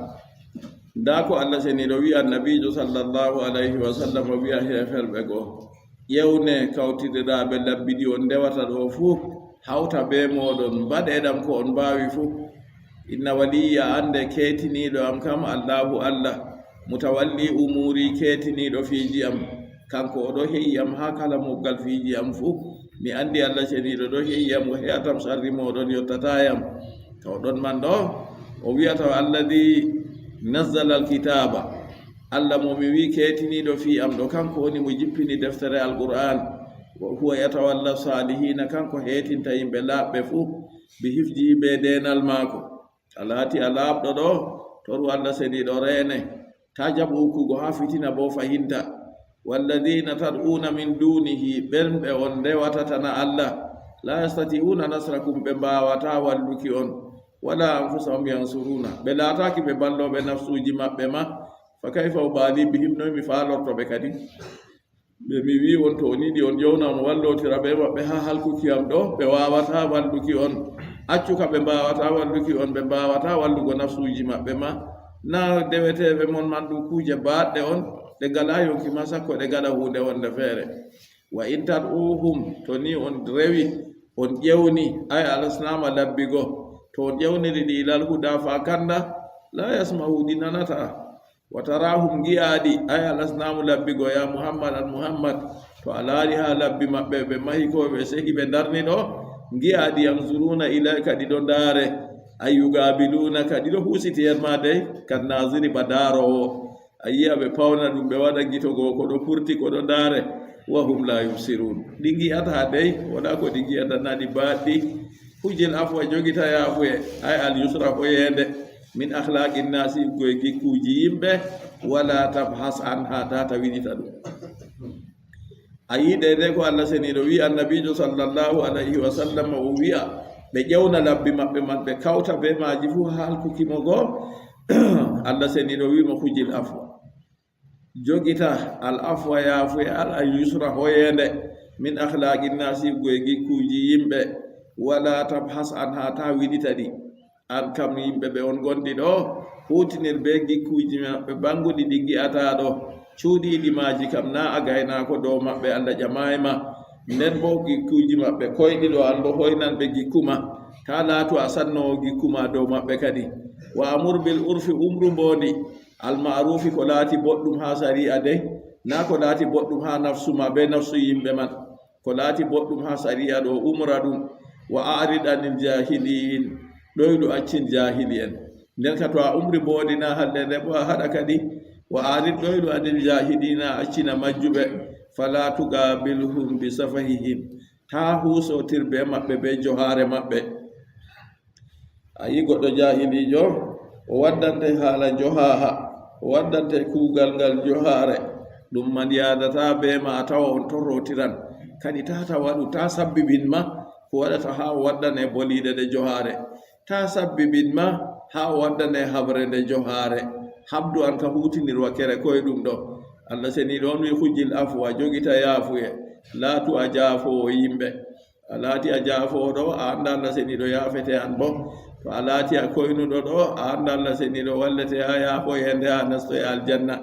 Ndaa ko Allah seniiɗo wi'a Annabiijo sallallahu alayhi wa sallam, o wi'a heeferɓe go, "Ƴewne kawtidiraaɓe labbi ɗi on ndewata ɗo fuu, hawta bee mooɗon, mbaɗe ɗam ko on mbaawi fuu. Inna waliyya, annde keetiniiɗo am kam, Allahu Allah, mutawalli umuuri, keetiniiɗo fiiji am. Kanko o ɗo he'i am haa kala muggal fiiji am fuu. Mi anndi Allah seniiɗo ɗo he'i am, o he'atam sarri mooɗon, yottataa yam." To ɗon man ɗo, o wi'ata, "Alladhi nazzala al-kitaaba." Allah mo mi wi'i keetiniiɗo fii am ɗo, kanko woni mo jippini deftere Alqur'aan. "Wa huwa yatawalla saalihiina," kanko heetinta yimɓe laaɓɓe fuu, "bi hifdihi," bee deenal maako. A laati a laaɓɗo ɗo, toru Allah seniiɗo reene, taa jaɓu ukkugo haa fitina boo fahinta. "Walladhiina tad'uuna min duunihi," ɓen ɓe on ndewata tana Allah, "laa yastati'uuna nasrakum," ɓe mbaawataa walluki on, "walaa anfusahum yansuruuna," ɓe laataaki ɓe ballooɓe nafsuuji maɓɓe ma. "Fa kayfa ubaali bihim," noy mi faalorto ɓe kadi? Ɓe mi wi'i on, to on yiɗi on ƴewna, on wallotira bee maɓɓe haa halkuki am ɗo, ɓe waawataa walluki on. Accu ka, ɓe mbaawataa walluki on, ɓe mbaawataa wallugo nafsuuji maɓɓe ma. Naa deweteeɓe mon man ɗum kuuje baaɗɗe on, ɗe ngalaa yonki ma, sakko ɗe ngaɗa huunde wonde feere. "Wa in tad'uuhum," to ni on rewi, on ƴewni, ay al-asnaama labbi go, to on ƴewniri ɗi, "ilal hudaa faa kannda, laa yasma'uu," ɗi nanataa. Wa tarahum, ngi'aa ɗi, ay al asnamu, labbi go, ya Muhammad, al Muhammad, to a laari haa labbi maɓɓe, ɓe mahi ko ɓe sehi ɓe ndarni ɗo, ngi'aa ɗi, yanzuruna ilayka, ɗi ɗo ndaare, ay yugabilunaka, ɗi ɗo huusiti her ma dey, kan naziri, ba ndaaroowo. A yi'a ɓe pawna ɗum, ɓe waɗa gito go ko ɗo furti, ko ɗo ndaare, wa hum la yubsirun. Ɗi ngi'ataa dey, wala ko ɗi ngi'ata, na ɗi baaɗɗi. Hujil afwa, jogita yaafuye, ay al yusra, hoyeende, min akhlaqin nasi, go e gikkuuji yimɓe, wala tabhas anha, tata wiɗita ɗum. A yi'i dey dey ko Allah seniiɗo wi'i Annabiijo sallallahu alayhi wa sallam, o wi'a ɓe ƴewna labbi maɓɓe man, ɓe kawta bee maaji fuu haa halkuki mo go. Allah seniiɗo wi'i mo, hujil afwa. Jogita al afwa, yaafuye, al yusra, hoyeende, min akhlaqin nasi, go e gikkuuji yimɓe, wala tabhas anha, ta wiɗita ɗi. An kam yimɓe ɓe on gonɗi ɗo, huutinir bee gikkuuji maɓɓe baŋguɗi ɗi ngi'ataa ɗo, cuuɗiiɗi maaji kam na a gaynaako dow maɓɓe, Allah ƴamaay ma. Nden boo gikkuuji maɓɓe koyɗi ɗo, an boo hoynan ɓe gikku ma. Ta laatu a sannoowo gikku ma dow maɓɓe kadi. Wa amur bil urfi, umru mboondi, al ma'rufi, ko laati boɗɗum haa sari'a dey, na ko laati boɗɗum haa nafsu ma bee nafsu yimɓe man. Ko laati boɗɗum haa sari'a ɗo, umra ɗum. Wa a'rid anil jahilin, ɗoylu, accin jaahili'en. Nden ka to a umri mboondi na halleende boo a haɗa kadi. Wa a'rid, ɗoylu, anil jahilina, accina majjuɓe. Fala tuqabilhum bi safahihim, ta huusotir bee maɓɓe bee johaare maɓɓe. A yi goɗɗo jaahiliijo, o waddante haala johaaha, o waddante kuugal ngal johaare, ɗum man yaadataa bee ma, a tawa on torrotiran. Kadi tata waɗu, ta sabbibin ma ko waɗata haa o waddane boliiɗe ɗe johaare. Ta sabbibin ma haa o waddane haɓre nde johaare. Haɓdu an ka huutinir wakkere koyɗum ɗo. Allah seniiɗo on wi'i, hujil afwa, jogita yaafuye, laatu a jaafoowo yimɓe. A laati a jaafoowo ɗo, a annda Allah seniiɗo yaafete an boo. To a laati a koynuɗo ɗo, a annda Allah seniiɗo wallete haa yaafoyeende, haa nastoye aljanna.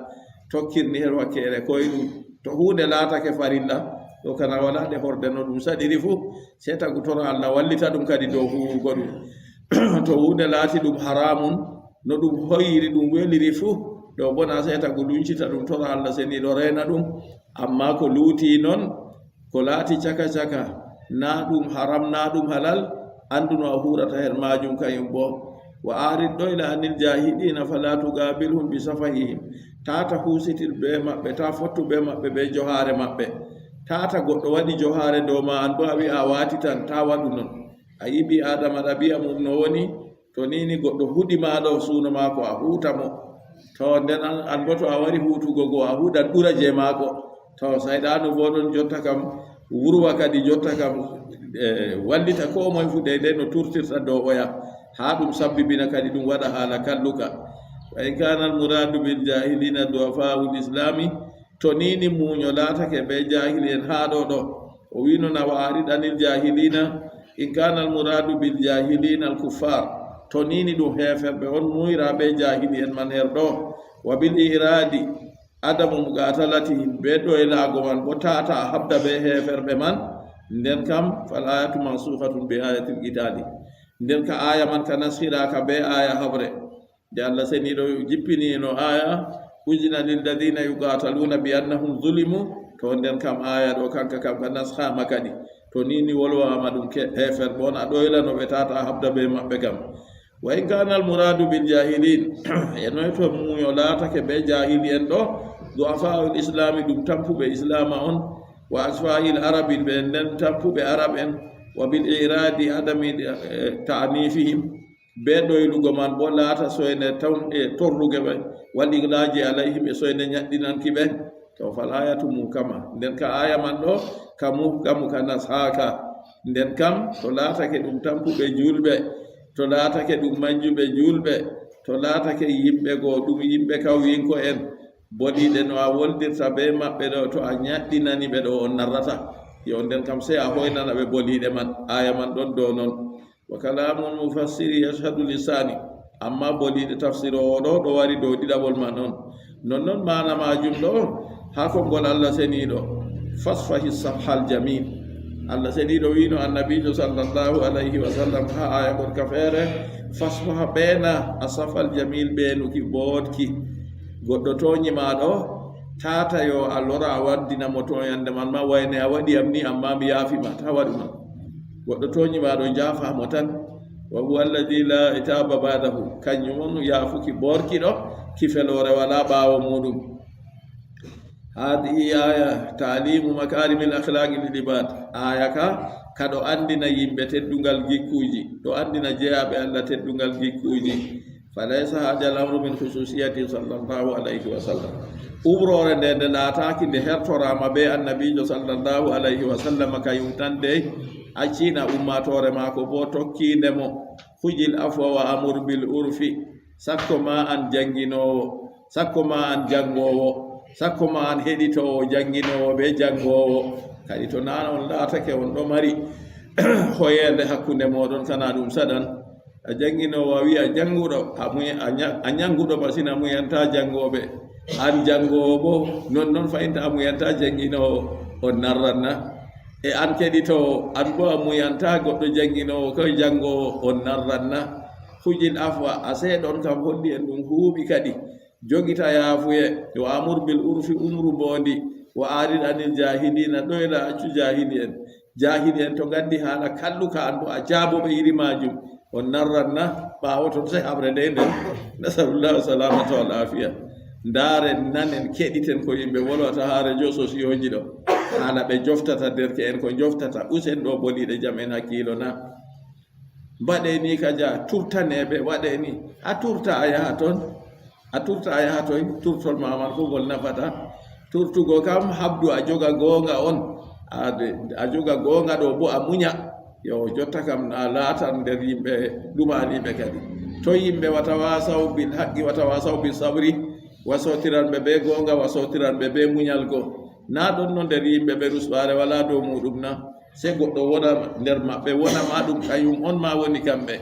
Tokkir ni her wakkere koyɗum. To huunde laatake farilla, ɗo kana walaa nde horde no ɗum saɗiri fuu, sey tagu tora Allah wallita ɗum kadi dow huuwugo ɗum. To huunde laati ɗum haraamun, no ɗum hoyiri ɗum weliri fuu, ɗo bona sey tagu luncita ɗum tora Allah seniiɗo reena ɗum. Ammaa ko luuti non, ko laati caka-caka, naa ɗum haram, naa ɗum halal, anndu no a huurata her maajum kayum boo. Wa a'rid, ɗoyla, anil jaahiliina, falaa tugaabilhum bi safahihim. Taata huusitir bee maɓɓe, taa fottu bee maɓɓe bee johaare maɓɓe. Taata goɗɗo waɗi johaare dow ma, an boo a wi'a a waatitan, taa waɗu non. A yi ɓii Aadama ɗabi'a mum no woni, to ni ni goɗɗo huɗi ma ɗo suuno maako, a huuta mo. To nden an, an boo to a wari huutugo go, a huɗan ɓura jey maako. To sayɗaanu boo ɗon jotta kam, wurwa kadi jotta kam, e, wallita koo moy fuu deydey no turtirta dow oya, haa ɗum sabbibina kadi ɗum waɗa haala kalluka. Fa in kaana al muraadu bil jaahiliina du'afaa'ul islaami, to ni ni muuɲo laatake bee jaahili'en haa ɗo ɗo, o wi'no na wa a'rid anil jaahiliina, in kaana al muraadu bil jaahiliina al kuffaar, to ni ni ɗum heeferɓe on muuyra bee jaahili'en man her ɗo, wa bil i'raadi, adamu muqaatalatihim, bee ɗoylaago man boo taata a haɓda bee heeferɓe man, nden kam fal aayatu mansuukhatun bi aayatil qitaali. Nden ka aaya man ka naskhiraaka bee aaya haɓre. Nde Allah seniiɗo jippini no aaya, uzina lilladiina yuqaataluuna bi annahum zulimu, to nden kam aaya ɗo kanka kam ka naskhaama kadi. To ni ni wolwaama ɗum ke-, heeferɓe on a ɗoylano ɓe taata a haɓda bee maɓɓe kam. Wa in kaana al muraadu bil jaahiliin, e noy to muuɲo laatake bee jaahili'en ɗo, du'afaa'ul islaami, ɗum tampuɓe islaama on, wa asfaahil arabi, ɓe nden tampuɓe arab en, wa bil i'raadi adami, eh, ta'niifihim, bee ɗoylugo man boo laata soyne tawn-, e torruge ɓe, wal iglaaji alayhim, e soyne nyaɗɗinanki ɓe. To fal aayatu muhkama, nden ka aaya man ɗo, ka muhkamu ka nashaaka. Nden kam, to laatake ɗum tampuɓe juulɓe, to laatake ɗum majjuɓe juulɓe, to laatake yimɓe go ɗum yimɓe kawyinko'en, boliiɗe no a woldirta bee maɓɓe ɗo, to a nyaɗɗinani ɓe ɗo, on narrata. Yo, nden kam sey a hoynana ɓe boliiɗe man. Aaya man ɗon dow non. Wa kalaamul mufassiri yashhadu lisaani. Ammaa boliiɗe tafsiroowo ɗo, ɗo wari dow ɗiɗaɓol man on. Nonnon maana maajum ɗo, haa konngol Allah seniiɗo, fasfahi safhal jamiil. Allah seniiɗo wi'no Annabiijo sallallahu alayhi wa sallam haa aaya goɗka feere, fasfaha, ɓeena, a safhal jamiil, ɓeenuki bootki. Goɗɗo tooñi ma ɗo, tata yo a lora a waddina mo tooñannde man, ma wayne a waɗi am ni, amma mi yaafi ma, ta waɗu non. Goɗɗo tooñi ma ɗo, njaafa mo tan. Wa huwa alladhi la itaba ba'dahu, kanjum on yaafuki boorki ɗo, ki feloore walaa ɓaawo muuɗum. Haadihi aaya taalimu makarimil akhlaqi lil ibad. Aaya ka, ka ɗo anndina yimɓe teddungal gikkuuji, ɗo anndina jeyaaɓe Allah teddungal gikkuuji. Falaysa haadal amru min khususiyatin sallallahu alayhi wa sallam. Umroore nde, nde laataaki nde hertoraama be Annabiijo sallallahu alayhi wa sallam ka yumtande, accina ummaatoore maako bo tokkiinde mo. Khudhil afwa wa amur bil urfi. Sakko ma an jannginoowo, sakko ma an janngoowo, sakko ma an heɗitoowo, jannginoowo be janngoowo. Kadi to naa on laatake on ɗo mari hoyeende hakkunde mooɗon, kana ɗum saɗan. A jannginoowo, a wi'a jannguɗo, a muy-, a ña-, a ñannguɗo masin, a muyantaa janngooɓe. An janngoowo bo, non non fayinta a muyantaa jannginoowo, on narran na? E an keɗitoowo, an bo a muyantaa goɗɗo jannginoowo, koy janngoowo, on narran na? Khudhil afwa, a seeɗon kam holli en ɗum huuɓi kadi. Jogita yaafuye, wa amur bil urfi, umru mboondi, wa a'rid anil jaahiliina, ɗoyla accu jaahili en. Jaahili en to ngaddi haala kalluka, an bo a jaabo ɓe iri maajum. On narran na? Ɓaawo ton sey haɓre nde nden. Nasalullahu salamata wal afiya. Ndaaren, nanen, keɗiten ko yimɓe wolwata haa réseaux sociauxji ɗo. Haala ɓe joftata derke'en, ko joftata. Usen ɗo boliiɗe jam en hakkiilo na? Mbaɗe ni ka ja, turtane ɓe, waɗe ni. A turta a yaha ton. A turta a yaha toy? Turtol ma man ko ngol nafata. Turtugo kam, habdu a joga goonga on. A de-, a joga goonga ɗo bo a muña. Yo, jotta kam a laatan nder yimɓe ɗumaaniiɓe kadi. To yimɓe wata wasaw bil haqqi, wata wasaw bil sabri, wasotiran ɓe be goonga, wasotiran ɓe be muñal go. Na ɗon no nder yimɓe ɓe rusɓaare wala dow muɗum na? Sey goɗɗo wona nder maɓɓe, wona ma ɗum kañum on ma woni kamɓe.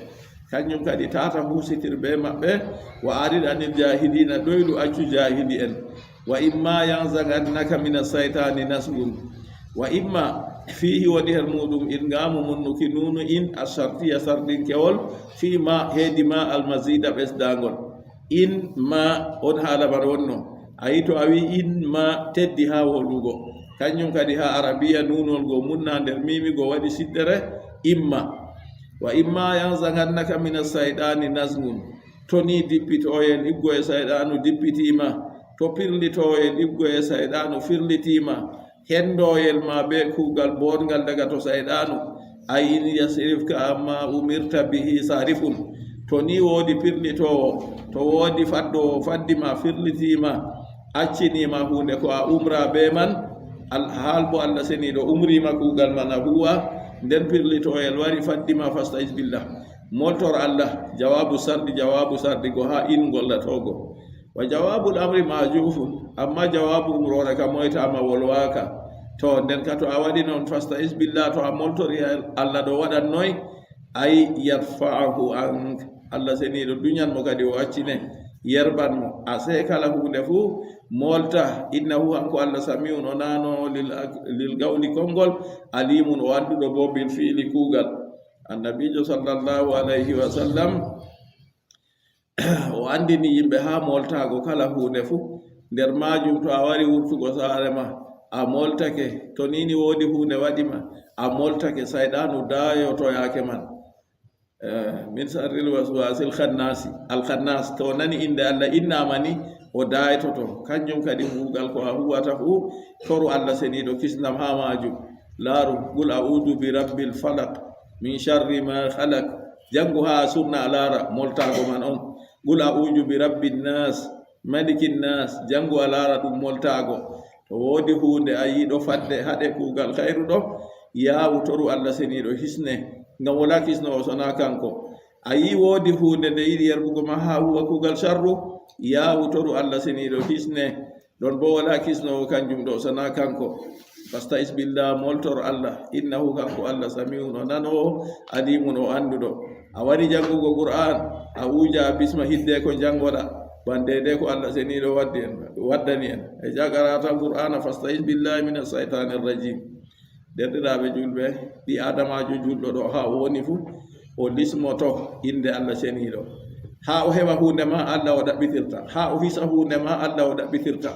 Kañum kadi tata husitir be maɓɓe. Wa a'rid anil jaahiliina, ɗoylu accu jaahili en. Wa imma yanzaghannaka mina saytaani nasgun. Wa imma fiihi woni her muɗum idgaamu munnuki nuunu in ashartiya sarɗinkewol fii ma heedi ma almaziida ɓesdaangol. In ma on haala man wonno. A yi to a wi in ma teddi haa wolugo. Kañum kadi haa arabiya nuunol go munna nder miimi go waɗi siddere imma. Wa imma yanzaghannaka mina saytaani nasgun. To ni dippitooyel iggo e sayɗaanu dippitiima, to pirlitooyel iggo e sayɗaanu firlitiima, hendooyel ma be kuugal boongal daga to sayɗaanu, a in yasrifka amma umirta bihi sarifun. To ni woodi pirlitoowo, to woodi faddoowo faddi ma firlitiima, acciniima huunde ko a umra be man, al-, haal bo Allah seniiɗo umriima kuugal man a huwa, nden pirlitooyel wari faddi ma, fasta'is billah. Moltor Allah, jawaabu sarɗi, jawaabu sarɗi go haa in gollatoogo. Wa jawaabul amri maajufun, amma jawaabu umroore ka moytaama wolwaaka. To, nden ka to a waɗi non, fasta'is billah, to a moltori Allah ɗo waɗan noy? Ay yarfa'ahu ank. Allah seniiɗo duñan mo kadi o accine, yerban mo. A sey kala huunde fuu, molta, innahu hanko Allah sami'un o nano lil, lil gawli konngol, alimun o annduɗo bo bil fi'li kuugal. Annabiijo sallallahu alayhi wa sallam, o anndini yimɓe haa moltaago kala huunde fuu. Nder maajum, to a wari wurtugo saare ma, a moltake. To ni ni woodi huunde waɗi ma, a moltake. Sayɗaanu daayoto yaake man. Eh, min sarril waswasil khannasi, al khannas. To o nani innde Allah innaama ni, o daayototo. Kanjum kadi kuugal ko a huwata fuu, toru Allah seniiɗo kisndam haa maajum. Laaru, qul a'udhu bi rabbil falaq, min sharri ma khalaq. Janngu haa a surna a laara moltaago man on. Qul a'udhu bi rabbin nas, malikin nas. Janngu a laara ɗum moltaago. To woodi huunde a yiɗo fadde haɗe kuugal khayru ɗo, yaawu toru Allah seniiɗo hisne, ngam walaa kisnoowo sonaa kanko. A yi woodi huunde nde yiɗi yerɓugo ma haa huwa kuugal sharru, yaawu toru Allah seniiɗo hisne. Ɗon bo walaa kisnoowo kanjum ɗo, sanaa kanko. Fasta'is billah, moltor Allah, innahu, kanko Allah, sami'un, o nanoowo, alimun, o annduɗo. A wari janngugo Qur'an, a uja, a bisma hiddeko janngoɗa, ban deydey ko Allah seniiɗo waddi en, waddani en. Iza qara'tal Qur'ana fasta'is billahi minas shaytanir rajim. Derɗiraaɓe julɓe, ɓii Aadamaajo julɗo ɗo haa o woni fuu, o lismoto innde Allah ceniiɗo. haa o heɓa huunde ma, Allah o ɗaɓɓitirta. Haa o hisa huunde ma, Allah o ɗaɓɓitirta.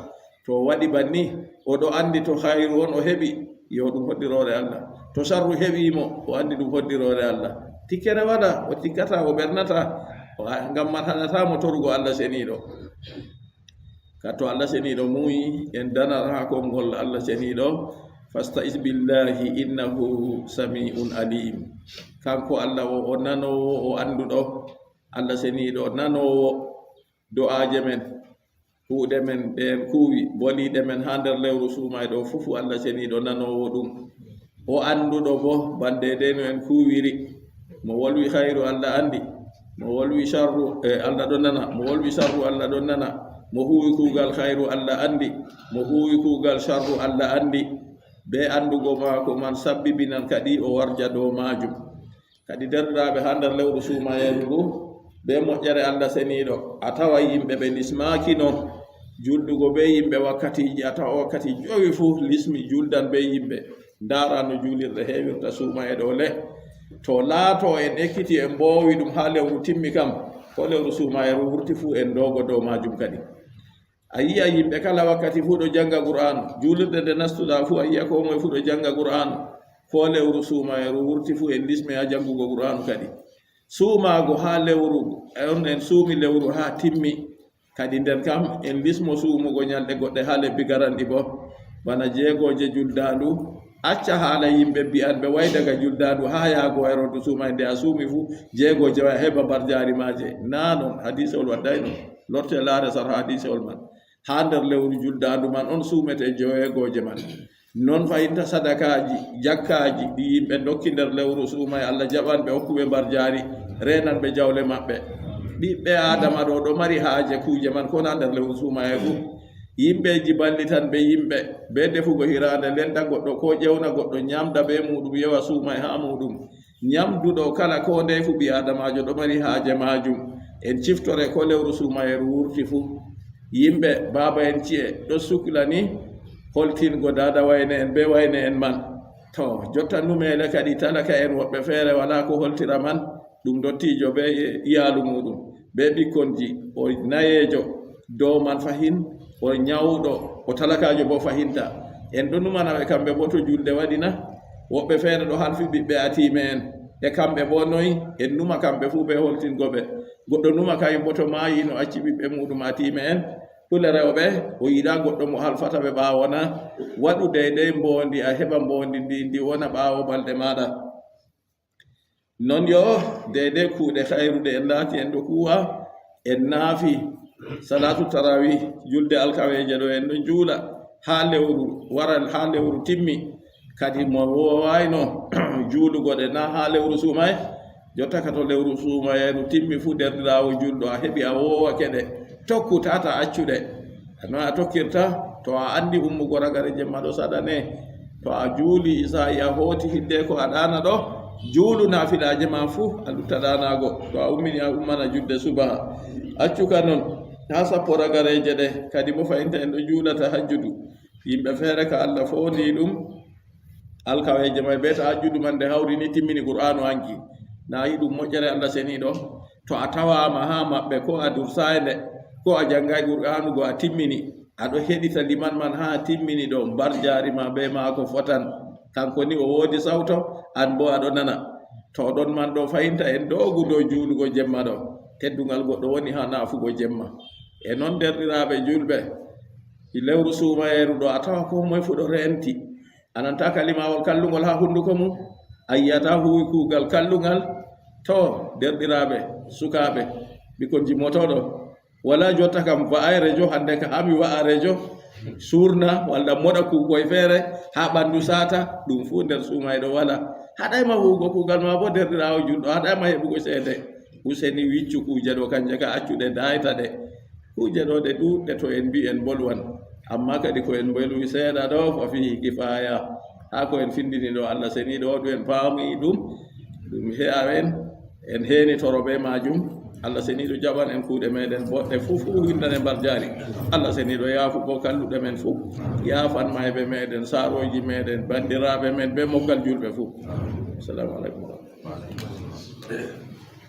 To o waɗi banni, o ɗo anndi to hayru on o heɓi, yo ɗum hoddiroore Allah. To sarru heɓi mo, o anndi ɗum hoddiroore Allah. Tikkere waɗa, o tikkata, o ɓernata, o a-, ngam man haɗata mo torugo Allah seniiɗo. Ka to Allah seniiɗo muuyi, en danar haa konngol Allah seniiɗo, "Fasta'is billahi innahu sami'un alim." Kanko Allah o, o nanoowo, o annduɗo. Allah seniiɗo nanoowo do'aaje men, kuuɗe men ɗe en kuuwi, boliiɗe men haa nder lewru suumayɗo fuu, Allah seniiɗo nanoowo ɗum. O annduɗo bo, ban deydey no en kuuwiri. Mo wolwi hayru, Allah anndi. Mo wolwi sarru, e, Allah ɗon nana. Mo wolwi sarru, Allah ɗon nana. Mo huuwi kuugal hayru, Allah anndi. Mo huuwi kuugal sarru, Allah anndi. Bee anndugo maako man sabbibinan kadi o warja dow maajum. Kadi, deerɗiraaɓe, haa nder lewru suumayeeru ndu, bee moƴƴere Allah seniiɗo, a tawa yimɓe ɓe lismaakino julɗugo bee yimɓe wakkatiiji, a tawa wakkati jowi fuu lismi juldan bee yimɓe. Ndaara no juulirde heewirta suumaye ɗo le. To laato en ekkiti en mboowi ɗum haa lewru timmi kam, ko lewru suumayeeru wurti fuu en ndoogo dow maajum kadi. A yi'a yimɓe kala wakkati fuu ɗo jannga Qur'aanu. Juulirde nde nastuɗaa fuu, a yi'a koo moye fuu ɗo jannga Qur'aanu. Koo lewru suumayeeru wurti fuu, en lisme haa janngugo Qur'aanu kadi. Suumaago haa lewru, on en suumi lewru haa timmi. Kadi nden kam, en lismo suumugo nyalɗe goɗɗe haa lebbi garanɗi boo. Bana jeegooje juldaandu, acca haala yimɓe bi'anɓe way daga juldaandu haa yaago wayrodu suumay nde a suumi fuu, jeegooje way a heɓa mbarjaari maaje. Naa non, hadiisewol wadday non. Lorte laare sar hadiisewol man. Haa nder lewru juldaandu man on suumete jeegooje man. Non fahinta sadakaaji, jakkaaji ɗi yimɓe ndokki nder lewru suumay, Allah jaɓan ɓe, hokku ɓe mbarjaari, reenan ɓe jawle maɓɓe. Ɓiɓɓe Aadama ɗo, ɗo mari haaje kuuje man ko naa nder lewru suumay e fuu. Yimɓeeji ballitan ɓe yimɓe, bee defugo hiraande, lenda goɗɗo, koo ƴewna goɗɗo, nyaamda bee muuɗum, yewa suumay haa muuɗum. Nyamdu ɗo kala koo ndey fuu ɓii Aadamaajo ɗo mari haaje maajum. En ciftore ko lewru suumayeeru wurti fuu. Yimɓe, baaba en ci'e, ɗo suklani holtingo daada wayne en bee wayne en man. To, jotta numeele kadi talaka en woɓɓe feere walaa ko holtira man, ɗum dottiijo bee iyaalu muuɗum, bee ɓikkonji, o nayeejo, dow man fahin, o nyawɗo, o talakaajo boo fahinta. En ɗo numana ɓe kamɓe boo to julde waɗi na? Woɓɓe feere ɗo halfi ɓiɓɓe atiime en. E kamɓe boo noy? En numa kamɓe fuu bee holtingo ɓe. Goɗɗo numa kayum boo to maayi no acci ɓiɓɓe muuɗum atiime en. Pule rewɓe, o yiɗaa goɗɗo mo halfata ɓe ɓaawo na? Waɗu deydey mboondi, a heɓa mboondi ndi, ndi wona ɓaawo balɗe maaɗa. Non yo, deydey kuuɗe hayru ɗe en laati en ɗo kuuwa, en naafi salaatu tarawih, julde alkaweeje ɗo en ɗon juula haa lewru wara, haa lewru timmi. Kadi mo woowayno juulugo ɗe na haa lewru suumay, jotta ka to lewru suumayeeru timmi fuu, deerɗiraawo juulɗo, a heɓi a woowake ɗe, tokku, tata accu ɗe. No a tokkirta, to a anndi ummugo ragare jemma ɗo saɗane, to a juuli isaa'i a hooti hiddeeko a ɗaana ɗo, juulu naafilaaje ma fuu, a lutta ɗaanaago. To a ummini a ummana julde subaha. Accu ka non, haa sappo ragareeje ɗe, kadi boo fahinta en ɗo juula tahajjudu. Yimɓe feere ka Allah fooni ɗum, alkaweeje may bee tahajjudu man nde hawri ni timmini Qur'aanu hanki. Na yiɗum moƴƴere Allah seniiɗo. To a tawaama haa maɓɓe, ko a dursaay nde, ko a janngaay Qur'aanu go a timmini, a ɗo heɗita liman man haa timmini ɗo, mbarjaari ma bee maako fotan. Kanko ni o woodi sawto, an boo a ɗo nana. To ɗon man ɗo fahinta en ɗo gudo juulugo jemma ɗo. Teddungal goɗɗo woni haa naafugo jemma. E non, deerɗiraaɓe juulɓe, e lewru suumayeeru ɗo, a tawa koo moy fuu ɗo reenti. A nanta kalimawol kalluŋgol haa hunduko mum, a yi'ata huuwi kuugal kalluŋgal. To, deerɗiraaɓe, sukaaɓe, ɓikkonji mootooɗo, wala jotta kam va'ay rejo, hannde ka haa mi wa'a rejo, suurna, walla moɗa kuukoy feere haa ɓanndu saata, ɗum fuu nder suumayɗo wala. Haɗayma huugo kuugal ma boo, deerɗiraawo juulɗo, haɗayma heɓugo ceede. Useni wiccu kuuje ɗo, kanje ka accu ɗe, daayta ɗe. Kuuje ɗo ɗe ɗuuɗɗe, to en mbi'i en mbolwan. Ammaa kadi ko en mbolwi seeɗa ɗo, fa fihi kifaya. Haa ko en findini ɗo, Allah seniiɗo o, ɗum en paami ɗum, ɗum he'a en, en heenitoro bee maajum. Allah seniiɗo jaɓan en kuuɗe meeɗen boɗɗe fuu, fuu windan en mbarjaari. Allah seniiɗo yaafo boo kalluɗe men fuu, yaafan maayɓe meeɗen, saarooji meeɗen, banndiraaɓe men bee mokgal juulɓe fuu. Assalamu aleykum wa rahmatullahi.